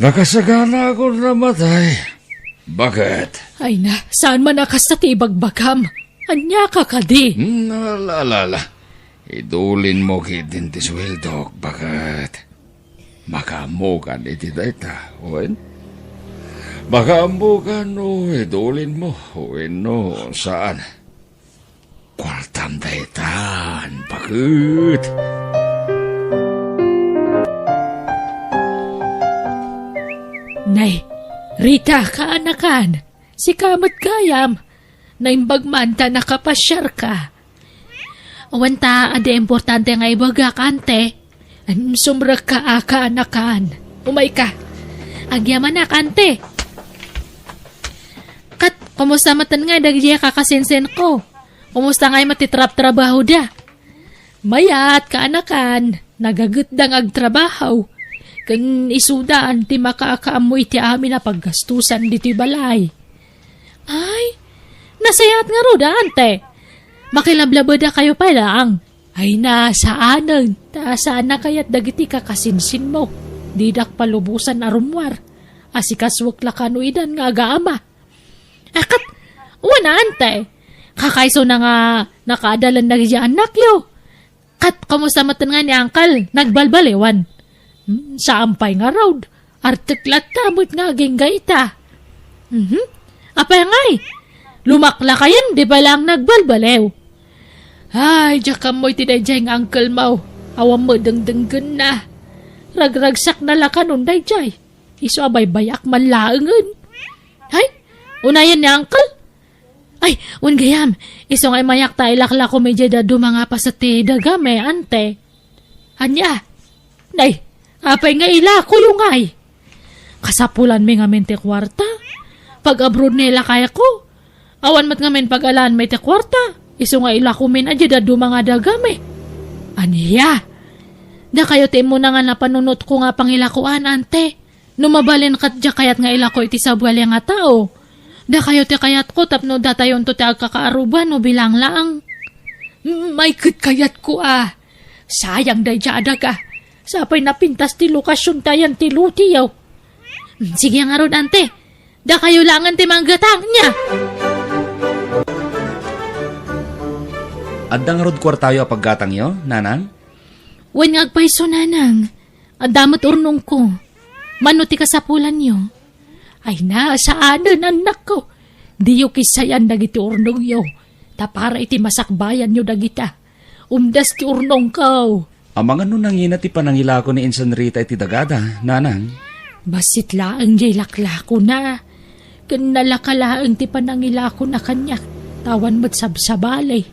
Nakasaganakon a matay. Baket? Ay na, saan man a kasta ti ibagbagam? Ania ka kadi? Hmm, ala, ala, ala. Idulinmo ketdin ti sueldok, baket. Makaammokan iti dayta, wen? Makaammokan no idulinmo wenno saan. Kuartam daytan, baket. Nay, Rita, kaanakan, sika met gayam. Naimbag man ta nakapasiarka. Awan ta, adi importante nga ibagak, ante. Em, sumrekka a kaanakan. Umayka. Agyamanak, ante. Ket, kumusta metten ngay dagiti kakasinsinko? Kumusta ngay met ti trabtrabahoda? Mayat, kaanakan, nagagetda nga agtrabaho. Ken isuda ti makaakaammo iti amin a paggastusan ditoy balay. Ay, nasayaat ngarud, ante. Makilablabedakayo pay laeng. Ay na, saanen. Ta saan a kayat dagiti kakasinsinmo. Didak palubosan a rummuar. Asikasuek la kano idan nga agaama. Akat, wen a, ante. Kakaisuna nga nakaadalan dagiti annakyo. Kat, kumusta met ngay ni Uncle? Nagbalbaliwan? Hmm, saan pay ngarud. Artek latta met nga agingga ita. Mhm. Apay ngay? Lumaklakayen, di ba lang nagbalbaliw? Ay, diak ammo iti daydiay nga uncle mo. Awan met dengdenggenna. Ragragsakna la kanon daydiay. Isu a baybayak man laengen. Hay, unayen ni uncle? Ay, wen gayam, isu nga imayak ta ilaklako mi diay dadduma nga paset ti dagami, ante. Ania? Nay, apay nga ilakoyo ngay? Kasapulanmi ngamin ti kuarta. Pag-abroad ni lakayko, awan met ngamin pag-alaanmi ti kuarta. Isu nga ilakomin a diay dadduma nga dagami. Ania? Dakayo ti immuna nga napanunotko nga pangilakoan, ante. No mabalin ket diak kayat nga ilako iti sabali nga tao. Dakayo ti kayatko tapno datayonto ti agkakaaruba no bilang laeng. Mm, ay ket kayatko a. Sayang daydiay a daga. Sapay napintas ti lokasion ta ayan ti lotiyo. Mm, sige ngarud, ante. Dakayo laengen ti manggatang, nia? Adda ngarud kuartayo a paggatangyo, nanang? Wen nga agpayso, nanang. Adda met urnongko. Mano ti kasapulanyo? Ay na, saanen, annakko. Diyo kissayan dagiti urnongyo. Ta para iti masakbayanyo dagita. Umdas ti urnongko. Amangan no nangina ti panangilako ni Insan Rita iti dagada, nanang? Bassit laeng diay laklakona. Ken nalaka laeng ti panangilakona kaniak. Ta awan met sabsabali.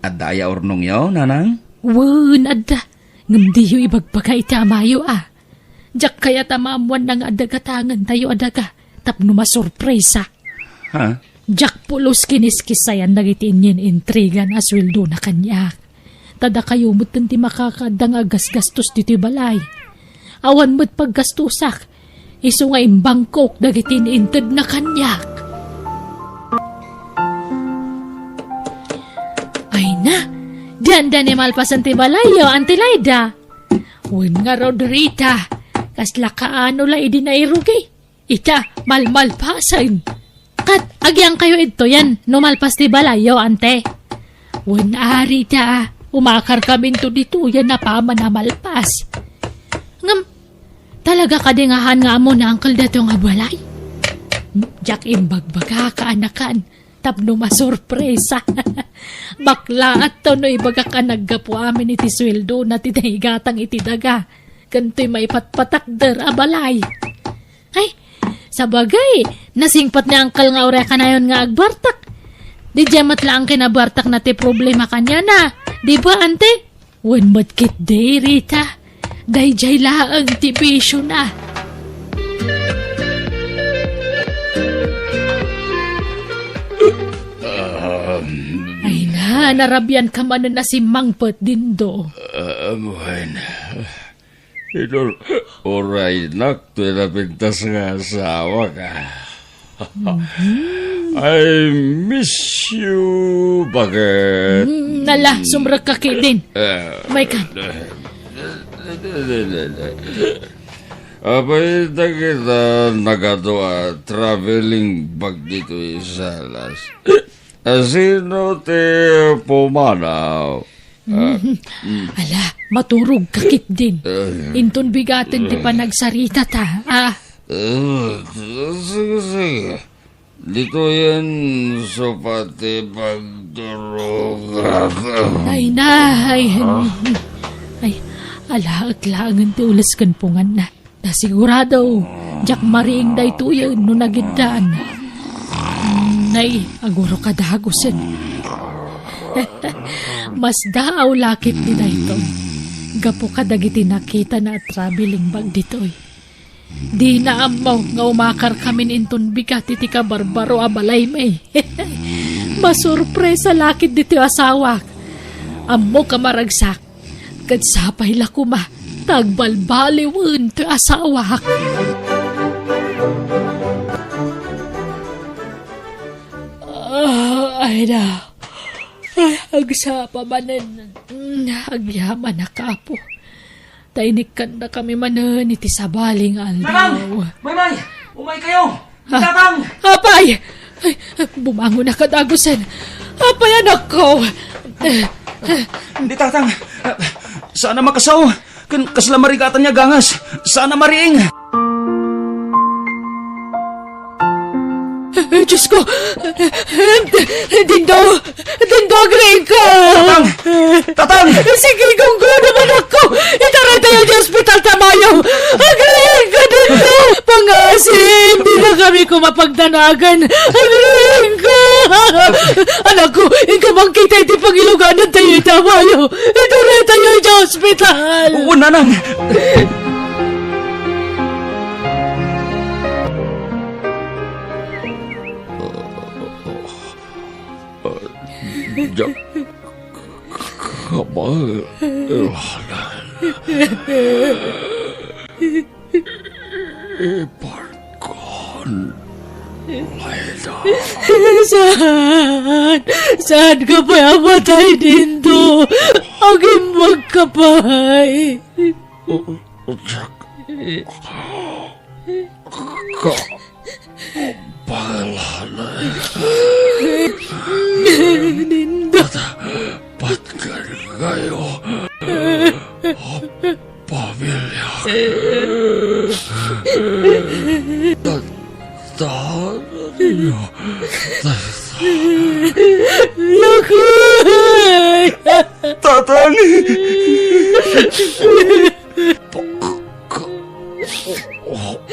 Adda aya urnongyo, nanang? Wen, adda. Ngem diyo ibagbaga iti amayo a. Diak kayat a maammuanna nga adda gatangentayo a daga tapno masurpresa. Ha? Diak pulos kiniskissayan dagiti innin-intrigan a sueldona kaniak. Ta dakayo metten ti makakaadda nga aggasgastos ditoy balay. Awan met paggastosak. Isu nga imbangkok dagiti inintedna kaniak. Ay na, dianda ni malpasen ti balayyo, Auntie Laida. Wen ngarud, Rita, kasla kaano la idi nairugi? Ita, malmalpasen. Kat, agyangkayo idtoyen no malpas ti balayyo, ante. Wen a, Rita, umakarkaminto ditoyen a paman a malpas. Ngem, talaga kadi nga haan nga ammo ni Uncle dato nga balay? Diak imbagbaga, kaanakan, tapno masurpresa. Baklaat no ibagak a naggapu amin iti sueldona ti naigatang iti daga, ken toy maipatpatakder a balay. Ay, sabagay, nasingpet ni Uncle nga uray kanayon nga agbartak. Didiay met laeng kinabartakna ti problema kaniana. Di ba, ante? Wen met ketdi, Rita. Daydiay laeng ti bisiona. Um, Ay na, narabianka manen a simmangpet, Dindo. Um, wen. Idol, uraynak toy napintas nga asawak, ah. I miss you, bakit? Mm, nala, sumrekka ketdin. Eh, Maykan. Apay dagita nagadu a traveling bag ditoy Salas? Asino ti pumanaw? Ah, mm. Ala, maturogka ketdin. Ah. Inton bigaten ti panagsaritata. Ah. Ah, sige, sige. Ditoyen isu pay ti pagturogak. Ay na, ay, ay, alaek laengen ti ules ken punganna. Ta sigurado, diak mariing daytoyen no nagiddan. Nay, aguroka dagusen. Masdaaw la ketdi daytoy. Gapu kadagiti nakitana a traveling bag ditoy. Dina ammo nga umakarkamin inton bigat iti kabarbaro a balaymi. Masurpresa la ketdi ti asawak. Ammok a maragsak. Ket sapay la koma ta agbalbaliwen ti asawak. Ah, ay na. Ay, Agsapa manen, mm, agyamanak, Apo. Ta inikkandakami manen iti sabali nga aldaw. Nanang! Maymay! Umaykayo! Ah, Tatang! Apay! Ay, bumangonak a dagusen. Apay, anakko! Ni Tatang, ah, saan a makasao. Ken kasla marigatan nga gangas. Saan a mariing. Eh, Diyos ko! Dindo! Dindo, agriingko! Tatang! Tatang! Sige, gunggo naman ako! Itaraytayo di ospital, Tamayo! Agriingko, Dindo! Pangasim! Di na kami kumapagdanagan! Agriingko! Anakko, inka man kita iti pangiluganan tayo, Tamayo! Itaraytayo di ospital! Oo, Nanang! Diak kabaelan. Iparkon layda. Saan? Saan ka pay a matay, Dindo? Agimbag ka pay. Diak ka Balala. Ninda. Pat-, patgan kayo. Pamilya. Tatayo. Naku! Tatang! Pagka-,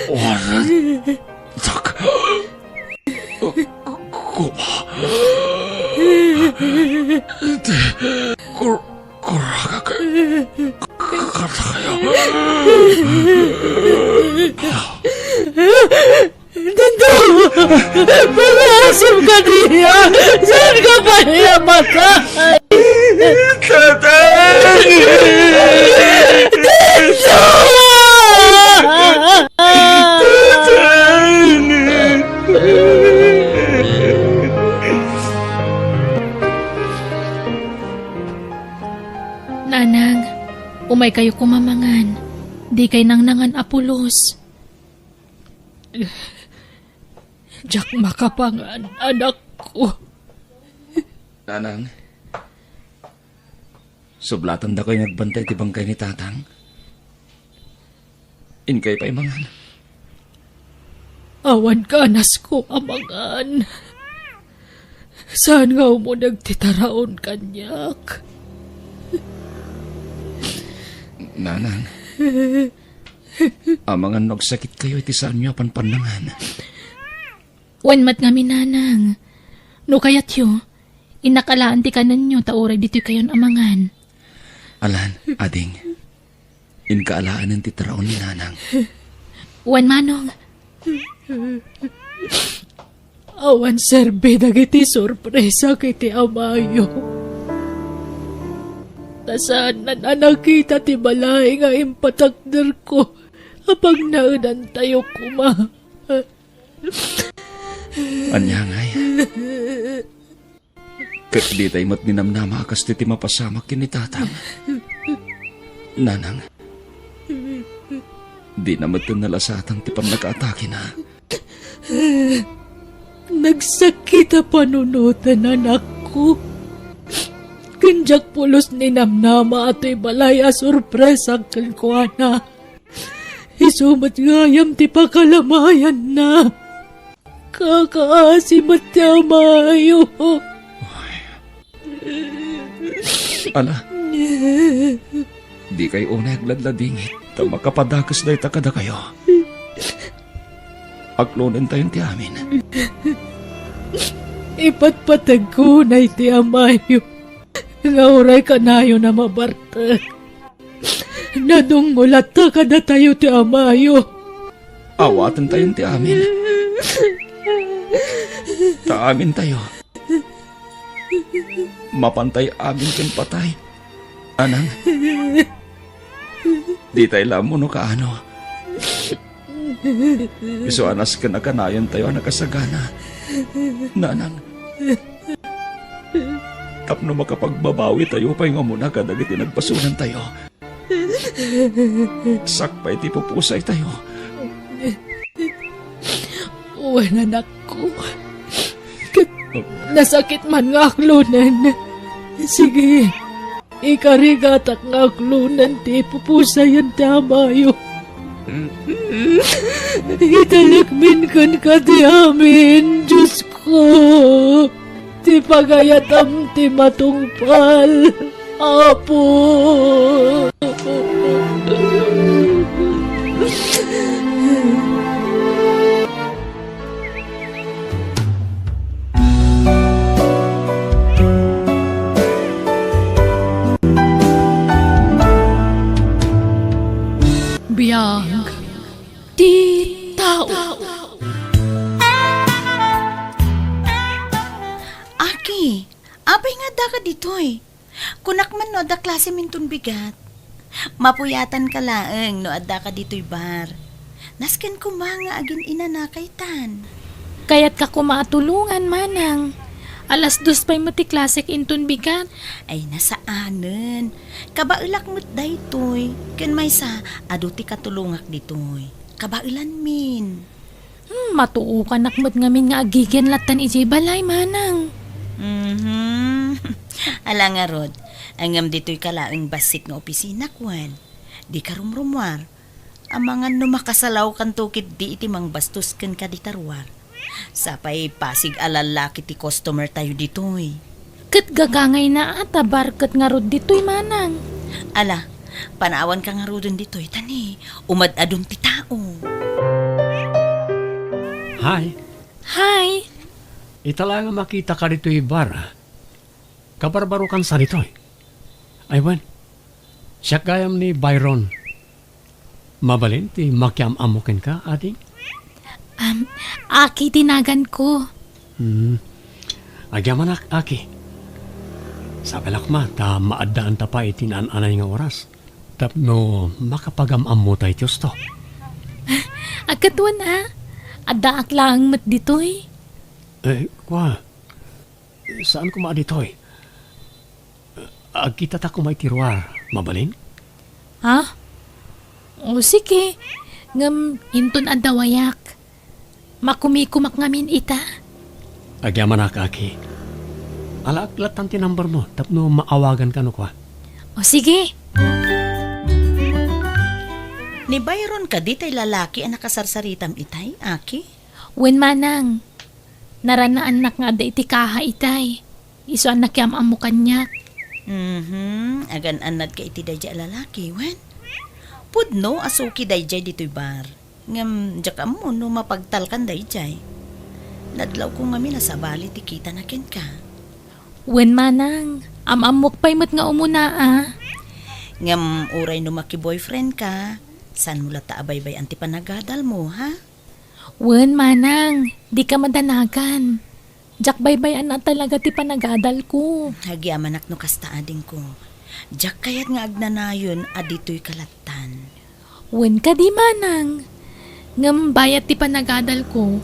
wanan. Tak. Kuma. Iti kur-, kuragak. Katayo. Dindo! Palasim ka niya! Saan ka pa niya matay? Tatay! Dindo! Nanang, umaykayo koma mangan. Dikay nangnangan a pulos. Diak makapangan, anakko. Nanang, sublatandakoy nga agbantay ti bangkay ni Tatang. Inkay pay mangan. Awan kanasko a mangan. Saan nga umuneg ti taraon kaniak? Nanang, amangan no agsakitkayo iti saanyo a panpannangan. Wen met ngamin, Nanang. No kayatyo, innak alaen ti kanenyo ta uray ditoykayon a mangan. Alan, ading. Inka alaenen ti taraon ni Nanang. Wen, Manong. Awan serbi dagiti sorpresak iti amayo. Ta saannan a nakita ti balay nga impatakderko a pagnaedantayo koma. Ania ngay? Ket ditay met ninamnama a kastoy ti mapasamak ken ni Tatang. Nanang, dina met nalasaatan ti pannakaatakena. Nagsakit a panunoten, anakko. Ken diak pulos ninamnama a toy balay a sorpresak kenkuana. Isu met gayam ti pakalamayanna. Kakaasi met ti amayo. Ala, dikay unay agladladingit ta makapadakes dayta kadakayo. Aklonentayon ti amin. Ipatpategko unay ti amayo nga uray kanayon a mabartek. Nadungngol latta kadatayo ti amayo. Awatentayon ti amin. Ta amintayo, mapantay amin ken patay. Anang, ditay la ammo no kaano. Isu a nasken a kanayontayo a nakasagana. Nanang. Tapno makapagbabawi tayo pay nga umuna kadagiti nagbasolan tayo. Sakbay ti pupusay tayo. Wen, anakko. Ket nasakit man nga aklonen. Sige, ikarigatak nga aklonen ti pupusayan ti amayo. Italekmin kenka ti amin, Diosko. Ti pagayatam ti matungpal, Apo. Biag ti tao. Aki, apay nga addaka ditoy? Kunak man no adda klasem inton bigat. Mapuyatanka laeng no addaka ditoy bar. Nasken koma nga agin-inanaka itan. Kayatka koma a tulongan, manang. Alas dos pay met ti klasek inton bigat. Ay, nasaanen. Kabaelak met daytoy. Ken maysa, adu ti katulongak ditoy. Kabaelanmin. Hmm, matuokanak met ngamin nga agigen lattan idiay balay, manang. Mhm. Ala ngarud, ngem ditoyka laeng bassit nga opisina, kuan. Dika rumrumuar. Amangan no makasalawkanto ketdi iti mangbastos kenka dita ruar. Sapay pasig a lallaki ti customer tayo ditoy. Ket gagangayna a ta bar ket ngarud ditoy, manang. Ala, panaawanka ngaruden ditoy, ta ni, umad-adun ti tao. Hi. Hi. Ita la nga makitaka ditoy bar. Kabarbarokansa ditoy. Ay, wen. Siak gayam ni Byron. Mabalin ti makiam-ammo kenka, ading? Am, Aki ti naganko. Hmm. Agyamanak, Aki. Sabelak ma, ta maaddaanta pay iti naan-anay nga oras. Tapno makapagam-ammo tay ti husto. Agkatwan a, addaak laeng met ditoy. Eh, kwa, saan koma a ditoy? Agkitata koma iti ruar, mabalin? Ha? O, sige. Ngem inton adda wayak, makumikomak ngamin ita. Agyamanak, Aki. Alaak lattan ti number mo tapno maawaganka no kua. O, sige. Ni Byron kadi tay lalaki a nakasarsaritam itay, Aki? Wen, manang. Naranaannak nga adda iti kaha itay. Isu a nakiam-ammo kaniak. Mhm, agan-annadka iti daydiay a lalaki, wen? Pudno a suki daydiay ditoy bar. Ngem diak ammo no mapagtalkan daydiay. Nadlawko ngamin a sabali ti kitana kenka. Wen, manang, am-ammok pay met nga umuna a. Ngem uray no makiboyfriendka, saanmo latta a baybay-an ti panagadalmo, ha? Wen, manang, dika madanagan. Diak baybay-an a talaga ti panagadalko. Agyamanak no kasta, adingko. Diak kayat nga agnanayon a ditoyka lattan. Wen kadi, manang. Ngem bayat ti panagadalko,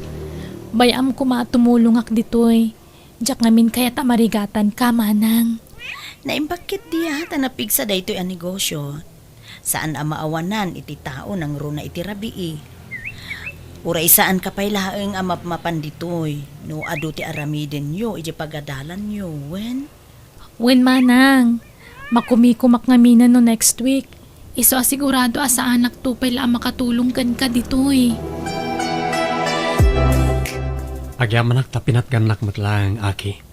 bay-am koma a tumulongak ditoy. Diak ngamin kayat a marigatanka, manang. Naimbag ketdi a ta napigsa daytoy a negosio. Saan a maawanan iti tao nangruna iti rabii. Uray saanka pay laeng a mapmapan ditoy no adu ti aramidenyo idiay pagadalanyo, wen? Wen, manang. Makumikomak ngaminen no next week. Isu a sigurado a saanakto pay la a makatulong kenka ditoy. Agyamanak ta pinatgannak met laeng, Aki.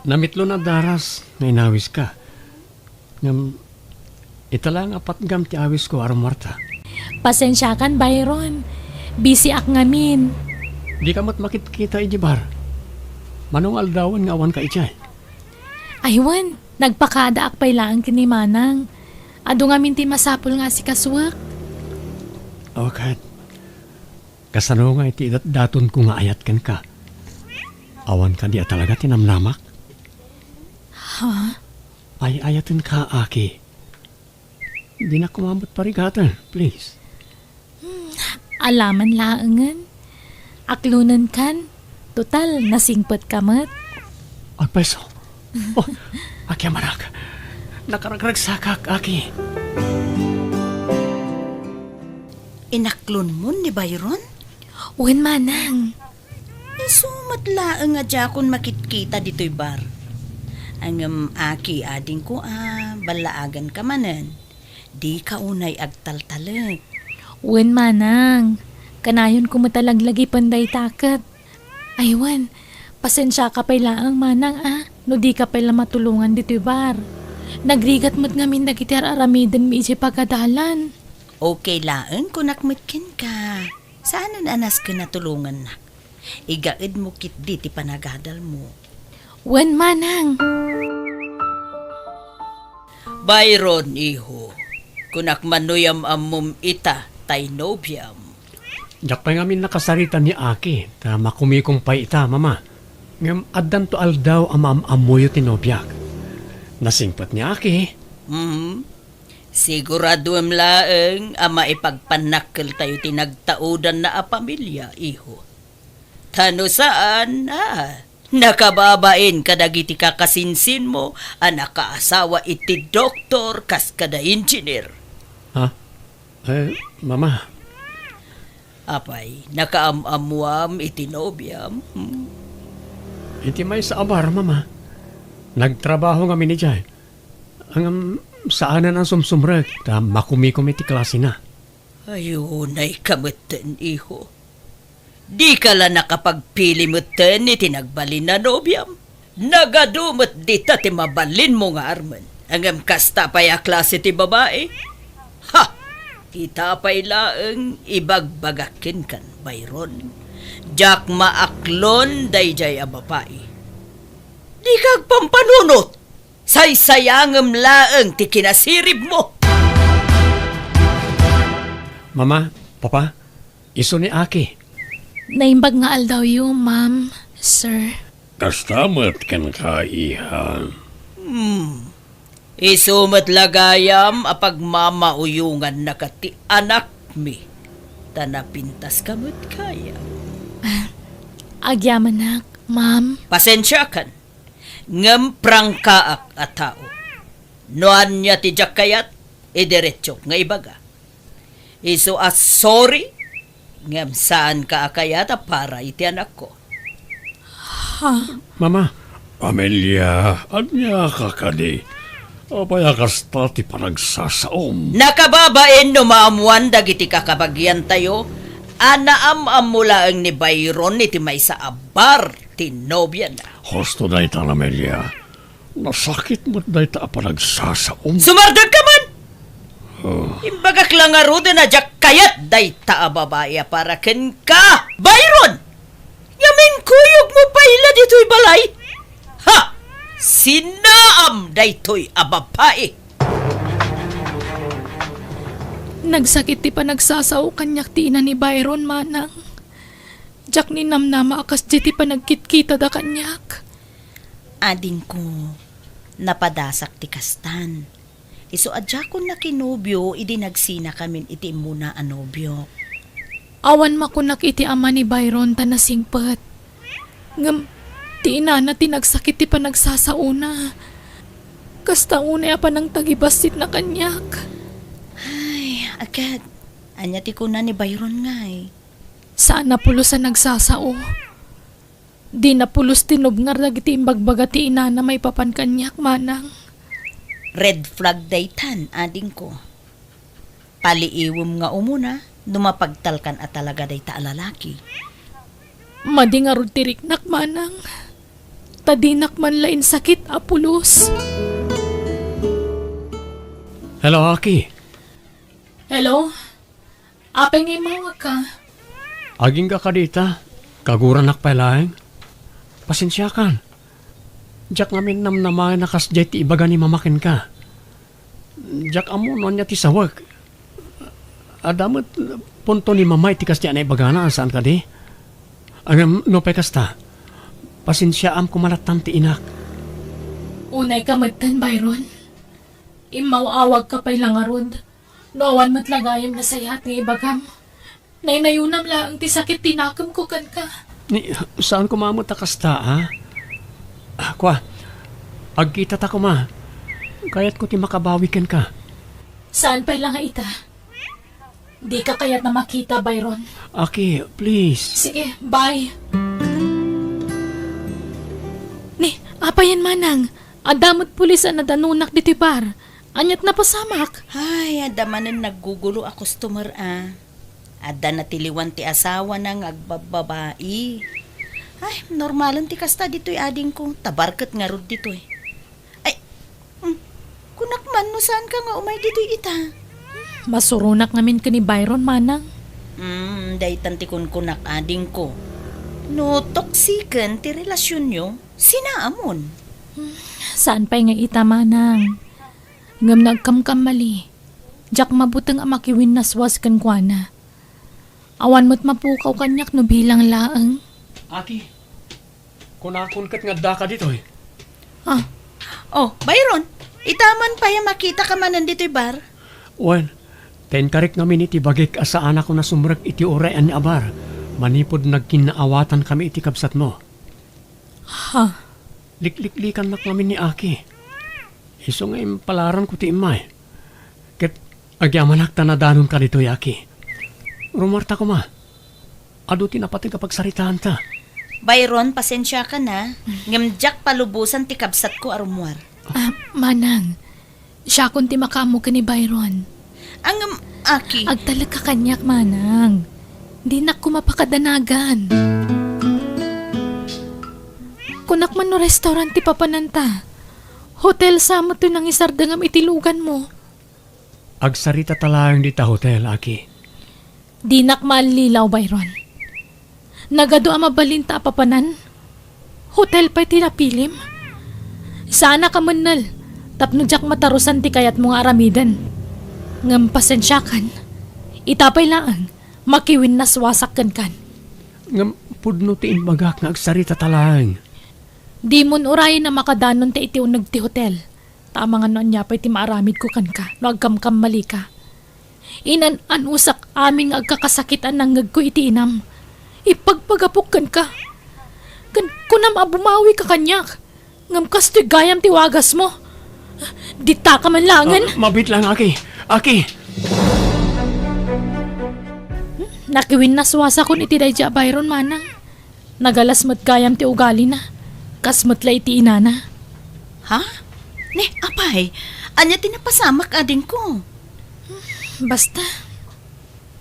Namitlon a daras nga inawiska. Ngem, ita laeng a patgam ti awisko a rummuarta. Pasensiakan, Byron. Busyak ngamin. Dika met makitkita idiay bar. Mano nga aldawen nga awanka idiay? Ay, wen, nagpakadaak pay laeng ken ni manang. Adu ngamin ti masapul nga asikasuek. O ket, kasano nga iti idatdatonko nga ayat kenka? Awan kadi a talaga ti namnamak? Ha? Ay-ayatenka, Aki. Dinak koma met parigaten, please. Hmm, alaman laengen. Aklonenkan. Total, nasingpetka met. Agpayso. Oh, Aki a manak. Nakaragragsakak, Aki. Inaklonmon ni Byron? Wen, manang. Isu met laeng a diakon makitkita ditoy bar. Ngem, Aki, adingko a ballaaganka manen. Dika unay agtaltalek. Wen, manang. Kanayonko met a laglagipen dayta ket. Ay, wen, pasensiaka pay laeng, manang, a, no dika pay la matulongan ditoy bar. Nagrigat met ngamin dagiti ar-aramidenmi idiay pagadalan. Okay laeng, kunak met kenka. Saanen a nasken a tulongannak. Igaedmo ketdi ti panagadalmo. Wen, manang. Byron, iho, kunak man no yam-ammom ita tay nobiam. Diak pay ngamin nakasarita ni Aki, ta makumikom pay ita, Mama. Ngem addanto aldaw a maam-ammoyo ti nobiak. Nasingpet ni Aki. Mhm. Siguraduem laeng a maipagpannakkeltayo ti nagtaudanna a pamilia, iho. Ta no saan, a, nakababain kadagiti kakasinsinmo a nakaasawa iti doktor kas kada engineer. Ha? Eh, Mama. Apay, nakaam-ammoam iti nobiam? Hmm? Iti maysa a bar, Mama. Nagtrabaho ngamin idiay. Ngem saanen a sumsumrek ta makumikom iti klasena. Ay, unayka metten, iho. Dika la nakapagpili metten iti nagbalin a nobiam. Nagadu met dita ti mabalinmo nga armen. Ngem kasta pay a klase ti babai? Ha! Ita pay laeng ibagbagak kenkan, Byron. Diak maaklon daydiay a babai. Dika agpampanunot! Saysayangem laeng ti kinasiribmo! Mama, Papa, isu ni Aki. Naimbag nga aldawyo, ma'am, sir. Kasta met kenka, iha. Hmm. Isu met la gayam a pagmamauyongannaka ti anakmi, ta napintaska met gayam. Agyamanak, ma'am. Pasensiakan. Ngem prangkaak a tao. No ania ti diak kayat, idiretsok nga ibaga. Isu a sorry, ngem saanka a kayat a para iti anakko. Ha? Mama. Amelia, ania ka kadi? Apay a kasta ti panagsasaom? Nakababain no maammoan dagiti kakabagiantayo a naam-ammo laeng ni Byron iti maysa a bar ti nobiana. Husto dayta, Amelia. Nasakit met dayta a panagsasaom. Sumardengka man! Oh. Imbagak la ngaruden a diak kayat dayta a babai a para kenka, Byron! Ngem inkuyogmo pay la ditoy balay? Ha! Sinaam daytoy a babai! Nagsakit ti panagsasao kaniak ti ina ni Byron, manang. Diak ninamnama a kasdi ti panagkitkitada kaniak. Adingko, napadasak ti kastan. Isu a diakon nakinobio idi nagsinakamin iti immuna a nobiok. Awan makunak iti ama ni Byron ta nasingpet. Ngem ti inana ti nagsakit ti panagsasaona. Kasta unay a panangtagibassitna kaniak. Ay, aged, ania ti kuna ni Byron ngay? Saan a pulos a nagsasao. Dina pulos tinubngar dagiti imbagbaga ti inana maipapan kaniak, manang. Red flag daytan, adingko. Paliiwem nga umuna no mapagtalkan a talaga dayta a lalaki. Madi ngarud ti riknak, manang. Ta dinak man la insakit a pulos. Hello, Aki. Hello? Apay nga immawagka? Agingga kadi ita, kaguranak pay laeng. Pasensiakan. Diak ngamin namnamaen a kasdiay ti ibaga ni Mama kenka. Diak ammo no ania ti sawek. Adda met punto ni Mama iti kasdiay a naibagana, saan kadi? Ngem nupay kasta, pasensiaam koma lattan ti inak. Unayka metten, Byron. Immaw-awagka pay la ngarud. No awan met la gayam nasayaat nga ibagam, naynayonam laeng ti sakit ti nakemko kenka. Ni, saan koma met a kasta, a? Ah, kua, Agkitata koma. Kayatko ti makabawi kenka. Saan pay la nga ita? Dika kayat a makita, Byron? Aki, please. Sige, bye. Ni, apay aya, manang? Adda met pulis a nadanunak ditoy bar. Ania't napasamak? Ay, adda manen naggugulo a customer a. Adda natiliwan ti asawana nga agbabbabai. Ay, normalen ti kasta ditoy adingko. Ta bar ket ngarud ditoy. Ay, mm, kunak man no saanka nga umay ditoy ita. Masuronak ngamin ken ni Byron, manang. Mm, daytan ti kunkunak adingko. No toxiken ti relasionyo, sinaamon. Saan pay nga ita, manang? Ngem no agkamkamali, diak mabuteng a makiwinnaswas kenkuana. Awan met mapukaw kaniak no bilang laeng. Aki, kunakon ket nga addaka ditoy. Ah. Oh, Byron, ita man pay a makitaka manen ditoy bar? Wen, ta inkarik ngamin iti bagik a saanak a sumrek iti uray a ni a bar, manipud nagkinnaawatankami iti kabsatmo. Ha? Likliklikannak ngamin ni Aki. Isu nga impalaranko ti immay. Ket agyamanak ta nadanonka ditoy, Aki. Rummuarta koma. Adu ti napateg a pagsaritaanta. Byron, pasensiakan a, ngem diak palubosan ti kabsatko a rummuar. Ah, manang, siakon ti makaammo ken ni Byron. Ngem, Aki. Agtalekka kaniak, manang. Dinak koma pakadanagan. Kunak man no restaurant ti papananta. Hotel sa met toy nangisardengam iti luganmo. Agsaritata laeng dita hotel, Aki. Dinak maallilaw, Byron. Nagadu a mabalinta a papanan? Hotel pay ti napilim? Saanak a mennel tapno diak matarusan ti kayatmo nga aramiden. Ngem pasensiakan, ita pay laeng, makiwinnaswasak kenkan. Ngem pudno ti imbagak nga agsaritata laeng. Dimon urayen a makadanon ta iti uneg ti hotel. Ta amangan no ania pay ti maaramidko kenka no agkamkammalika. Inan-anusak amin nga agkakasakit a nangngegko iti inam. Ipagpagapok kenka. Ken kunam a bumawika kaniak. Ngem kastoy gayam ti wagasmo. Ditaka man laengen. Ah, mabiit lang, Aki. Aki! Nakiwinnaswasakon iti daydi a Byron, manang. Nagalas met gayam ti ugalina, kas met la iti inana. Ha? Ni, apay, ania ti napasamak, adingko? Basta,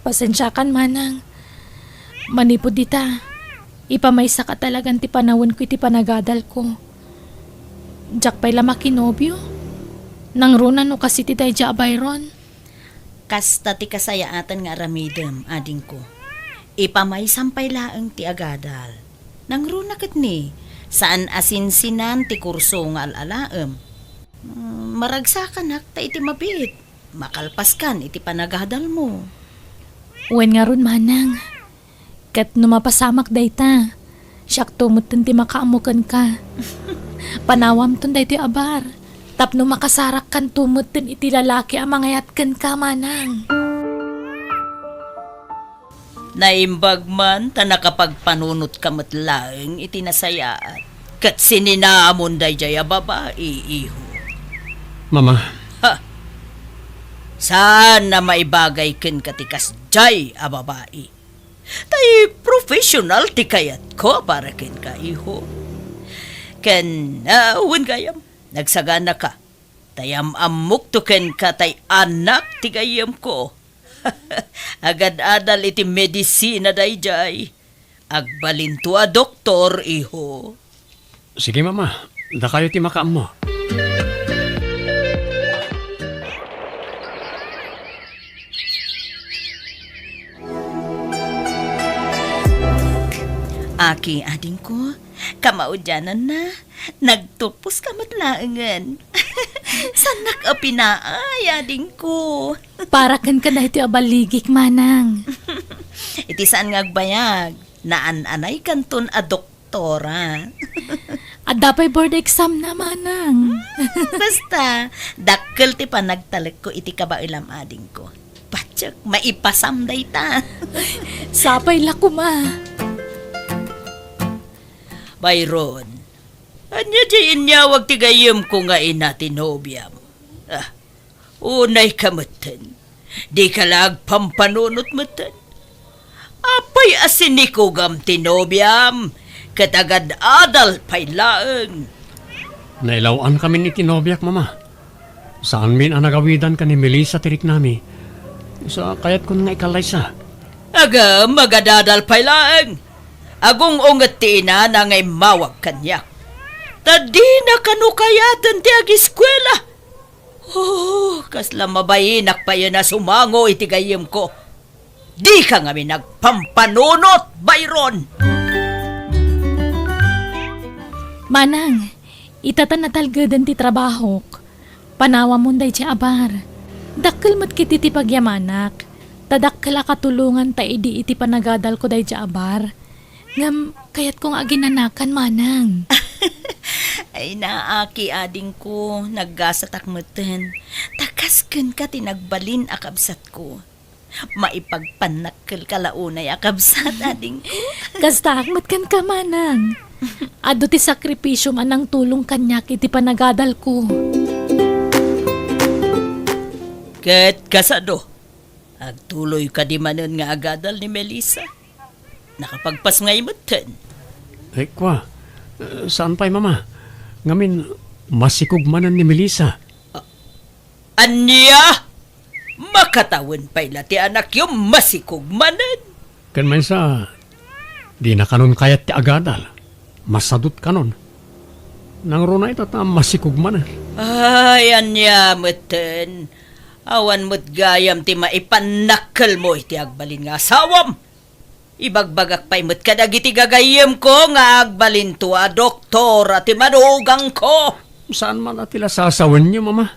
pasensiakan, manang. Manipud dita, ipamaysaka talagan ti panawenko iti panagadalko. Diak pay la makinobio. Nangruna no kas iti daydi a Byron. Kasta ti kasayaatan nga aramidem, adingko. Ipamaysam pay laeng ti agadal. Nangruna ket ni, saan a sinsinan ti kurso nga al-alaem. Mm, maragsakanak ta iti mabiit, makalpaskan iti panagadalmo. Wen ngarud, manang. Ket no mapasamak dayta, siakto metten ti makaammo kenka. Panawamton daytoy a bar, tapno makasarakkanto metten iti lalaki a mangayat kenka, manang. Naimbag man ta nakapagpanunotka met laeng iti nasayaat, ket sininamon daydiay a babai, iho. Mama. Ha? Saan a maibagay kenka ti kasdiay a babai? Tay professional ti kayatko para kenka, iho. Ken, ah, wen gayam, nagsaganaka. Tay am-ammokto kenka tay anak ti gayyemko. Agad-adal iti medisina daydiay. Agbalinto a doktor, iho. Sige, Mama. Dakayo ti makaammo. Aki, adingko, kamaudiananna, nagtupos ka met laengen. Saannak a pinaay, adingko. Para kenka daytoy a balligik, manang. Iti saan nga agbayag, naan-anaykanton a doktora. Adda pay board exam na, manang. Hmm, basta, dakkel ti panagtalekko iti kabaelam, adingko. Patiek, maipasam dayta. Sapay la koma. Byron, Ania diay inyawag ti gayyemko nga ina ti nobiam? Ah, unayka metten. Dika la agpampanunot metten. Apay a sinikugam ti nobiam, ket agad-adal pay laeng. Nailaw-ankamin iti nobiak, Mama. Saanmin a nagawidan ken ni Melissa ti riknami. Sa kayatkon nga ikallaysa. Aga, magadadal pay laeng. Agung-unget ti inana nga immawag kaniak. Ta dina kano kayaten ti agiskuela. Oh, kasla mabainak payen a sumango iti gayyemko. Dika ngamin agpampanunot, Byron! Manang, ita ta natalgeden ti trabahok. Panawamon daydi a bar. Dakkel met ketdi ti pagyamanak. Ta dakkel a katulongan ta idi iti panagadalko daydi a bar. Ngem kayatko nga aginanakan, Manang. Ay, naaki, adingko, naggasatak metten. Ta kas kenka ti nagbalin a kabsatko. Maipagpannakkelka la unay a kabsat, adingko. Kastaak met kenka, Manang. Adu ti sakripisiom a nangtulong kaniak iti panagadalko. Ket kasano? Agtuloy kadi manen nga agadal ni Melissa? Nakapagpasngay metten. Ay, kua, eh, saan pay, Mama? Ngamin, masikog manen ni Melissa. Ania? Makatawen pay la ti anakyo masikog manen? Ken maysa, dina kanon kayat ti agadal. Masadot kanon. Nangruna ita ta masikog manen. Ay, ania metten. Awan met gayam ti maipannakkelmo iti agbalin nga asawam. Ibagbagak pay met kadagiti gagayyemko nga agbalinto a doktora ti manugangko. Saan man a ti la sasawenyo, Mama.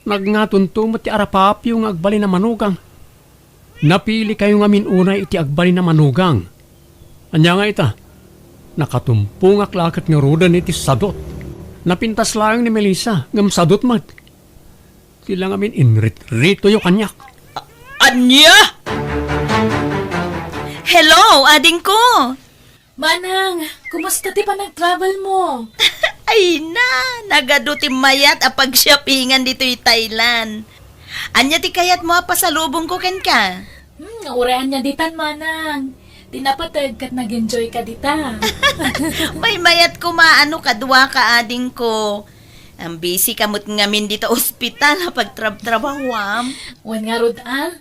Nagngatonto met ti arapapyo nga agbalin a manugang. Napilikayo ngamin unay iti agbalin a manugang. Ania nga ita, nakatumpongak la ket ngaruden iti sadot. Napintas laeng ni Melissa, ngem sadot met. Ti la ngamin inritritoyo kaniak. A-, ania? Hello, adingko! Manang, kumusta ti panagtravelmo? Ay na, nagadu ti mayat a pag-shoppingan ditoy Thailand. Ania ti kayatmo a pasalubongko kenka? Hmm, uray ania ditan, Manang. Ti napateg ket nag-enjoy ka dita. Maymayat koma no kaduaka, adingko. Busy ka met ngamin dita ospital a pagtrabtrabahuam. Wen ngarud a,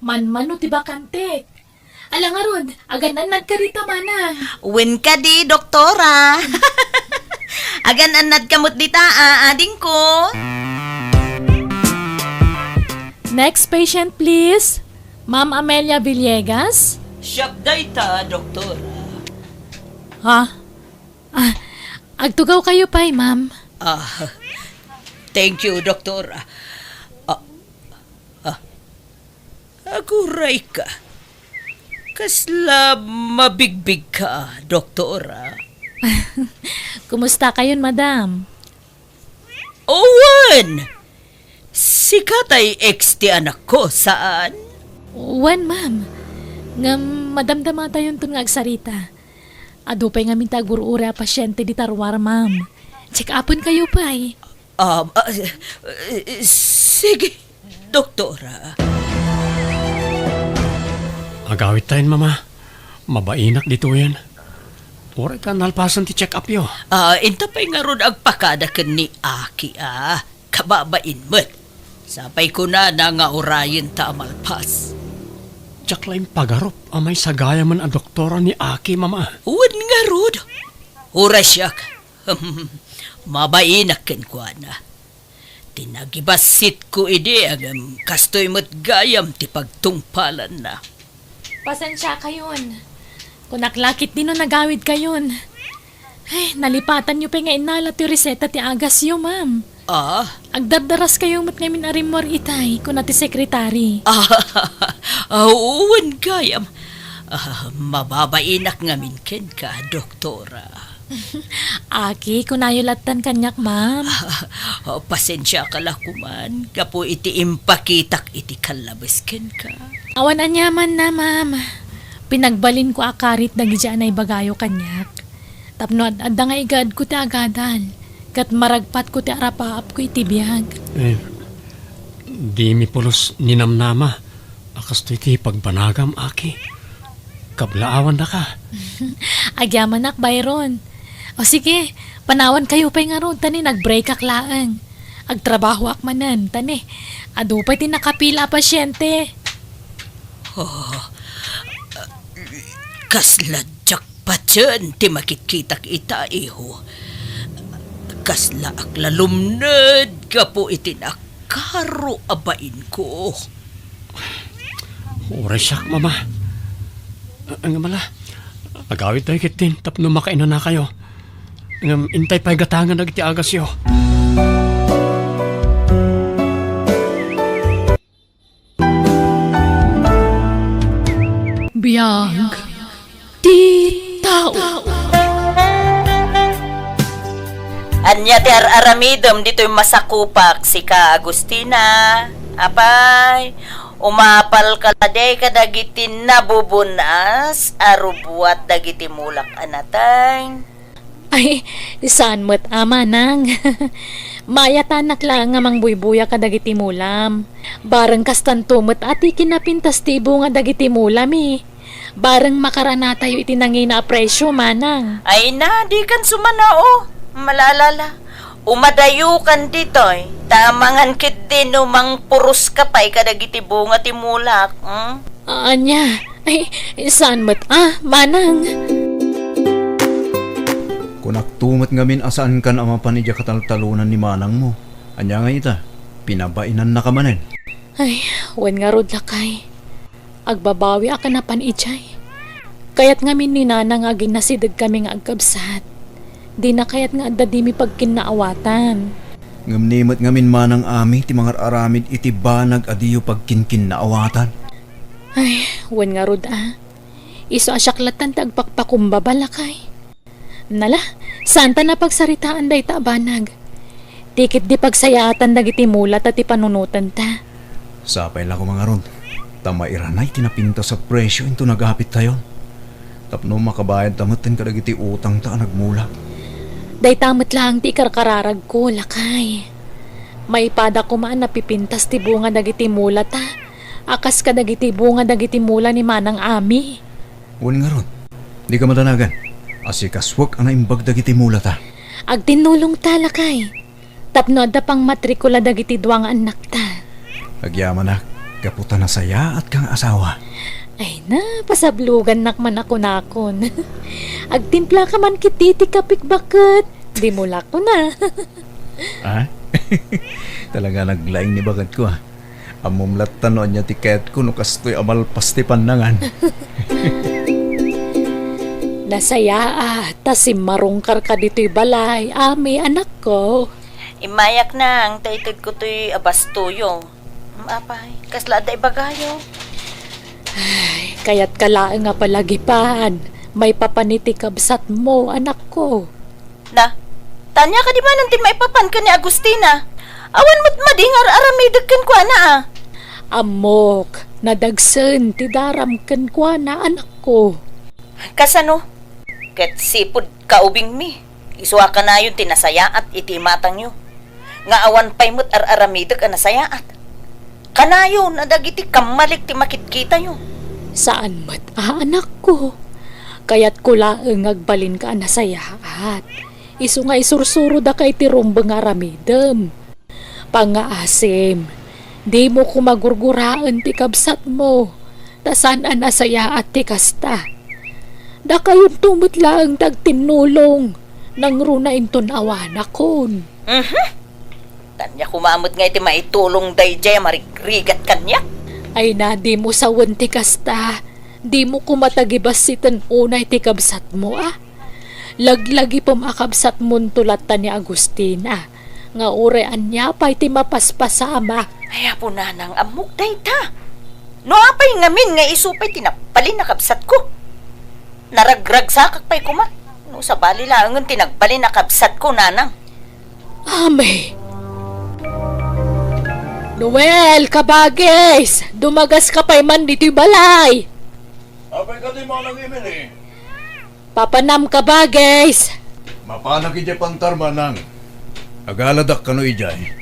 manmano ti bakantek. Ala ngarud, agan-annad ka dita, Manang. Wen kadi, doktora. Agan-annad ka met dita, a, adingko. Next patient, please. Ma'am Amelia Villegas? Siak dayta, doktora. Ha? Ah, agtugaw kayo pay, ma'am. Ah, thank you, doktora. Ah, ah, aguray ka. Kasla mabigbig ka, doktora. Kumusta kayon, madam? Wen! Sika tay ex ti anakko, saan? Wen, ma'am. Ngem madamdamatayonton nga agsarita. Adu pay ngamin ti agur-uray a pasiente dita ruar, ma'am. Check-upen kayo pay. Um, ah, eh, sige, doktora. Agawidtayon, mama. Mabainak ditoyen. Uray ta nalpasen ti check-upyo. Ah, inta pay ngarud agpakada ken ni Aki, a. Kababain met. Sapay kunana nga urayenta a malpas. Diak la impagarup a maysa gayamen a doktora ni Aki, mama. Wen ngarud. Uray siak. Mabainak kenkuana. Ti nagibassitko idi, ngem kastoy met gayam ti pagtungpalanna. Pasensiakayon. Kunak la ketdi no nagawidkayon. Ay, nalipatanyo pay nga innala ti reseta ti agasyo, ma'am. Ah? Agdardaraskayo met ngamin a rimmuar itay, kuna ti sekretari. Ah, wen gayam. Ah, mababainak ngamin kenka, doktora. Aki, kunayo lattan kaniak, ma'am. Ah, pasensiaka la koman gapu iti impakitak iti kallabes kenka. Awan aniamanna, ma'am. Pinagbalinko a karit dagiti a naibagayo kaniak. Tapno ad-, adda nga igaedko ti agadal, ket maragpatko ti arapaapko iti biag. Eh, dimi pulos ninamnama a kastoy ti pagbanagam, Aki. Kablaawandaka. Agyamanak, Byron. O sige, panawankayo pay ngarud, ta ni nagbreakak laeng. Agtrabahoak manen, ta ni adu pay ti nakapila a pasiente. Oh, kasla diak patien ti makitkitak ita, iho. Kasla ak la lumned gapu iti nakaro a bainko. Uray siak, Mama. Ngem ala, agawidtayo ketdin tapno makainanakayo. Ngem intay pay gatangen dagiti agasyo. Biag ti tao. Ania ti ar-aramidem ditoy masakupak, sika, Agustina? Apay, umapalka kadi kadagiti nabubun-as a rubuat dagiti mulak a nateng? Ay, saan met a, manang. Maayatanak laeng nga mangbuybuya kadagiti mulam. Bareng kastanto met a ti kinapintas ti bunga dagiti mulami. Bareng makaranatayo iti nangina a presio, manang. Ay na, dikan sumanao. Malalala. Umadayokan ditoy, ta amangan ketdi no mangpuroska pay kadagiti bunga ti mulak, hmm? Ania? Ay, saan met a, manang. Kunakto met ngamin a saankan a mapan idiay kataltalonan ni manangmo. Ania ngay ita? Pinabainannaka manen? Ay, wen ngarud, lakay. Agbabawiak a napan idiay. Kayat ngamin ni nanang nga aginasidegkami nga agkabsat. Dina kayat nga adda dimi pagkinnaawatan. Ngem ni met ngamin manang, Ami, ti mangar-aramid iti banag a diyo pagkinkinnaawatan. Ay, wen ngarud a. Isu a siak lattan ti agpakpakumbaba, lakay. Nala, saanta napagsaritaan dayta a banag. Ti ketdi pagsayaatan dagiti mula ta ti panunotanta. Sapay la koma ngarud, ta mairanay ti napintas a presio inton agapittayon. Tapno makabayadta metten kadagiti utangta a nagmula. Dayta met laeng ti ikarkararagko, lakay. Maipada koma a napipintas ti bunga dagiti mulata, a kas kadagiti bunga dagiti mula ni Manang Ami. Wen ngarud, dika madanagan. Asikasuek a naimbag dagiti mulata. Agtinnulongta, lakay. Tapno adda pangmatrikula dagiti dua nga annakta. Agyamanak, gapu ta nasayaatka nga asawa. Ay na, pasablogannak man a kunakon. Agtimplaka man ketdi ti kapek baket. Dimo la kuna. Ah? Talaga naglaing ni baketko, ah. Ammom latta no ania ti kayatko no kastoy a malpas ti pannangan. Nasayaat ta simmarungkarka ditoy balay, Ami, anakko. Immayak nang ta itedko toy a bastoyo. Mm, apay, kasla adda ibagayo? Ay, kayatka laeng a palagipan. Maipapan iti kabsatmo, anakko. Na, tania kadi manen ti maipapan ken ni Agustina? Awan met madi nga ar-aramidek kenkuana, a? Ammok, nadagsen ti daram kenkuana, anakko. Kasano? Ket sipud kaubingmi, isu a kanayon ti nasayaat iti imatangyo, nga awan pay met ar-aramidek a nasayaat. Kanayon a dagiti kammalik ti makitkitayo. Saan met a, anakko. Kayatko laeng nga agbalinka a nasayaat. Isu nga isursurodaka iti rumbeng nga aramidem. Pangngaasim, dimo koma gurguraen ti kabsatmo, ta saan a nasayaat ti kasta. Dakayonto met laeng ti agtinnulong, nangruna inton awanakon. Mhm. Tania koma met nga iti maitulong daydiay a marigrigat kaniak. Ay na, dimo sawen ti kasta. Dimo koma tagibassiten unay ti kabsatmo, a? Laglagipem a kabsatmonto latta ni Agustina, nga uray ania pay ti mapaspasama. Ay, Apo Nanang, ammok dayta. No apay ngamin nga isu pay ti nagbalin a kabsatko? Naragragsakak pay koma. No sabali laengen ti nagbalin a kabsatko, Nanang. Ami. Noel, kabagis! Dumagaska pay man ditoy balay! Apay kadi, Manang Emily? Papanam ka ba, guys? Mapanak idiay pantar, manang. Agaladak kano idiay.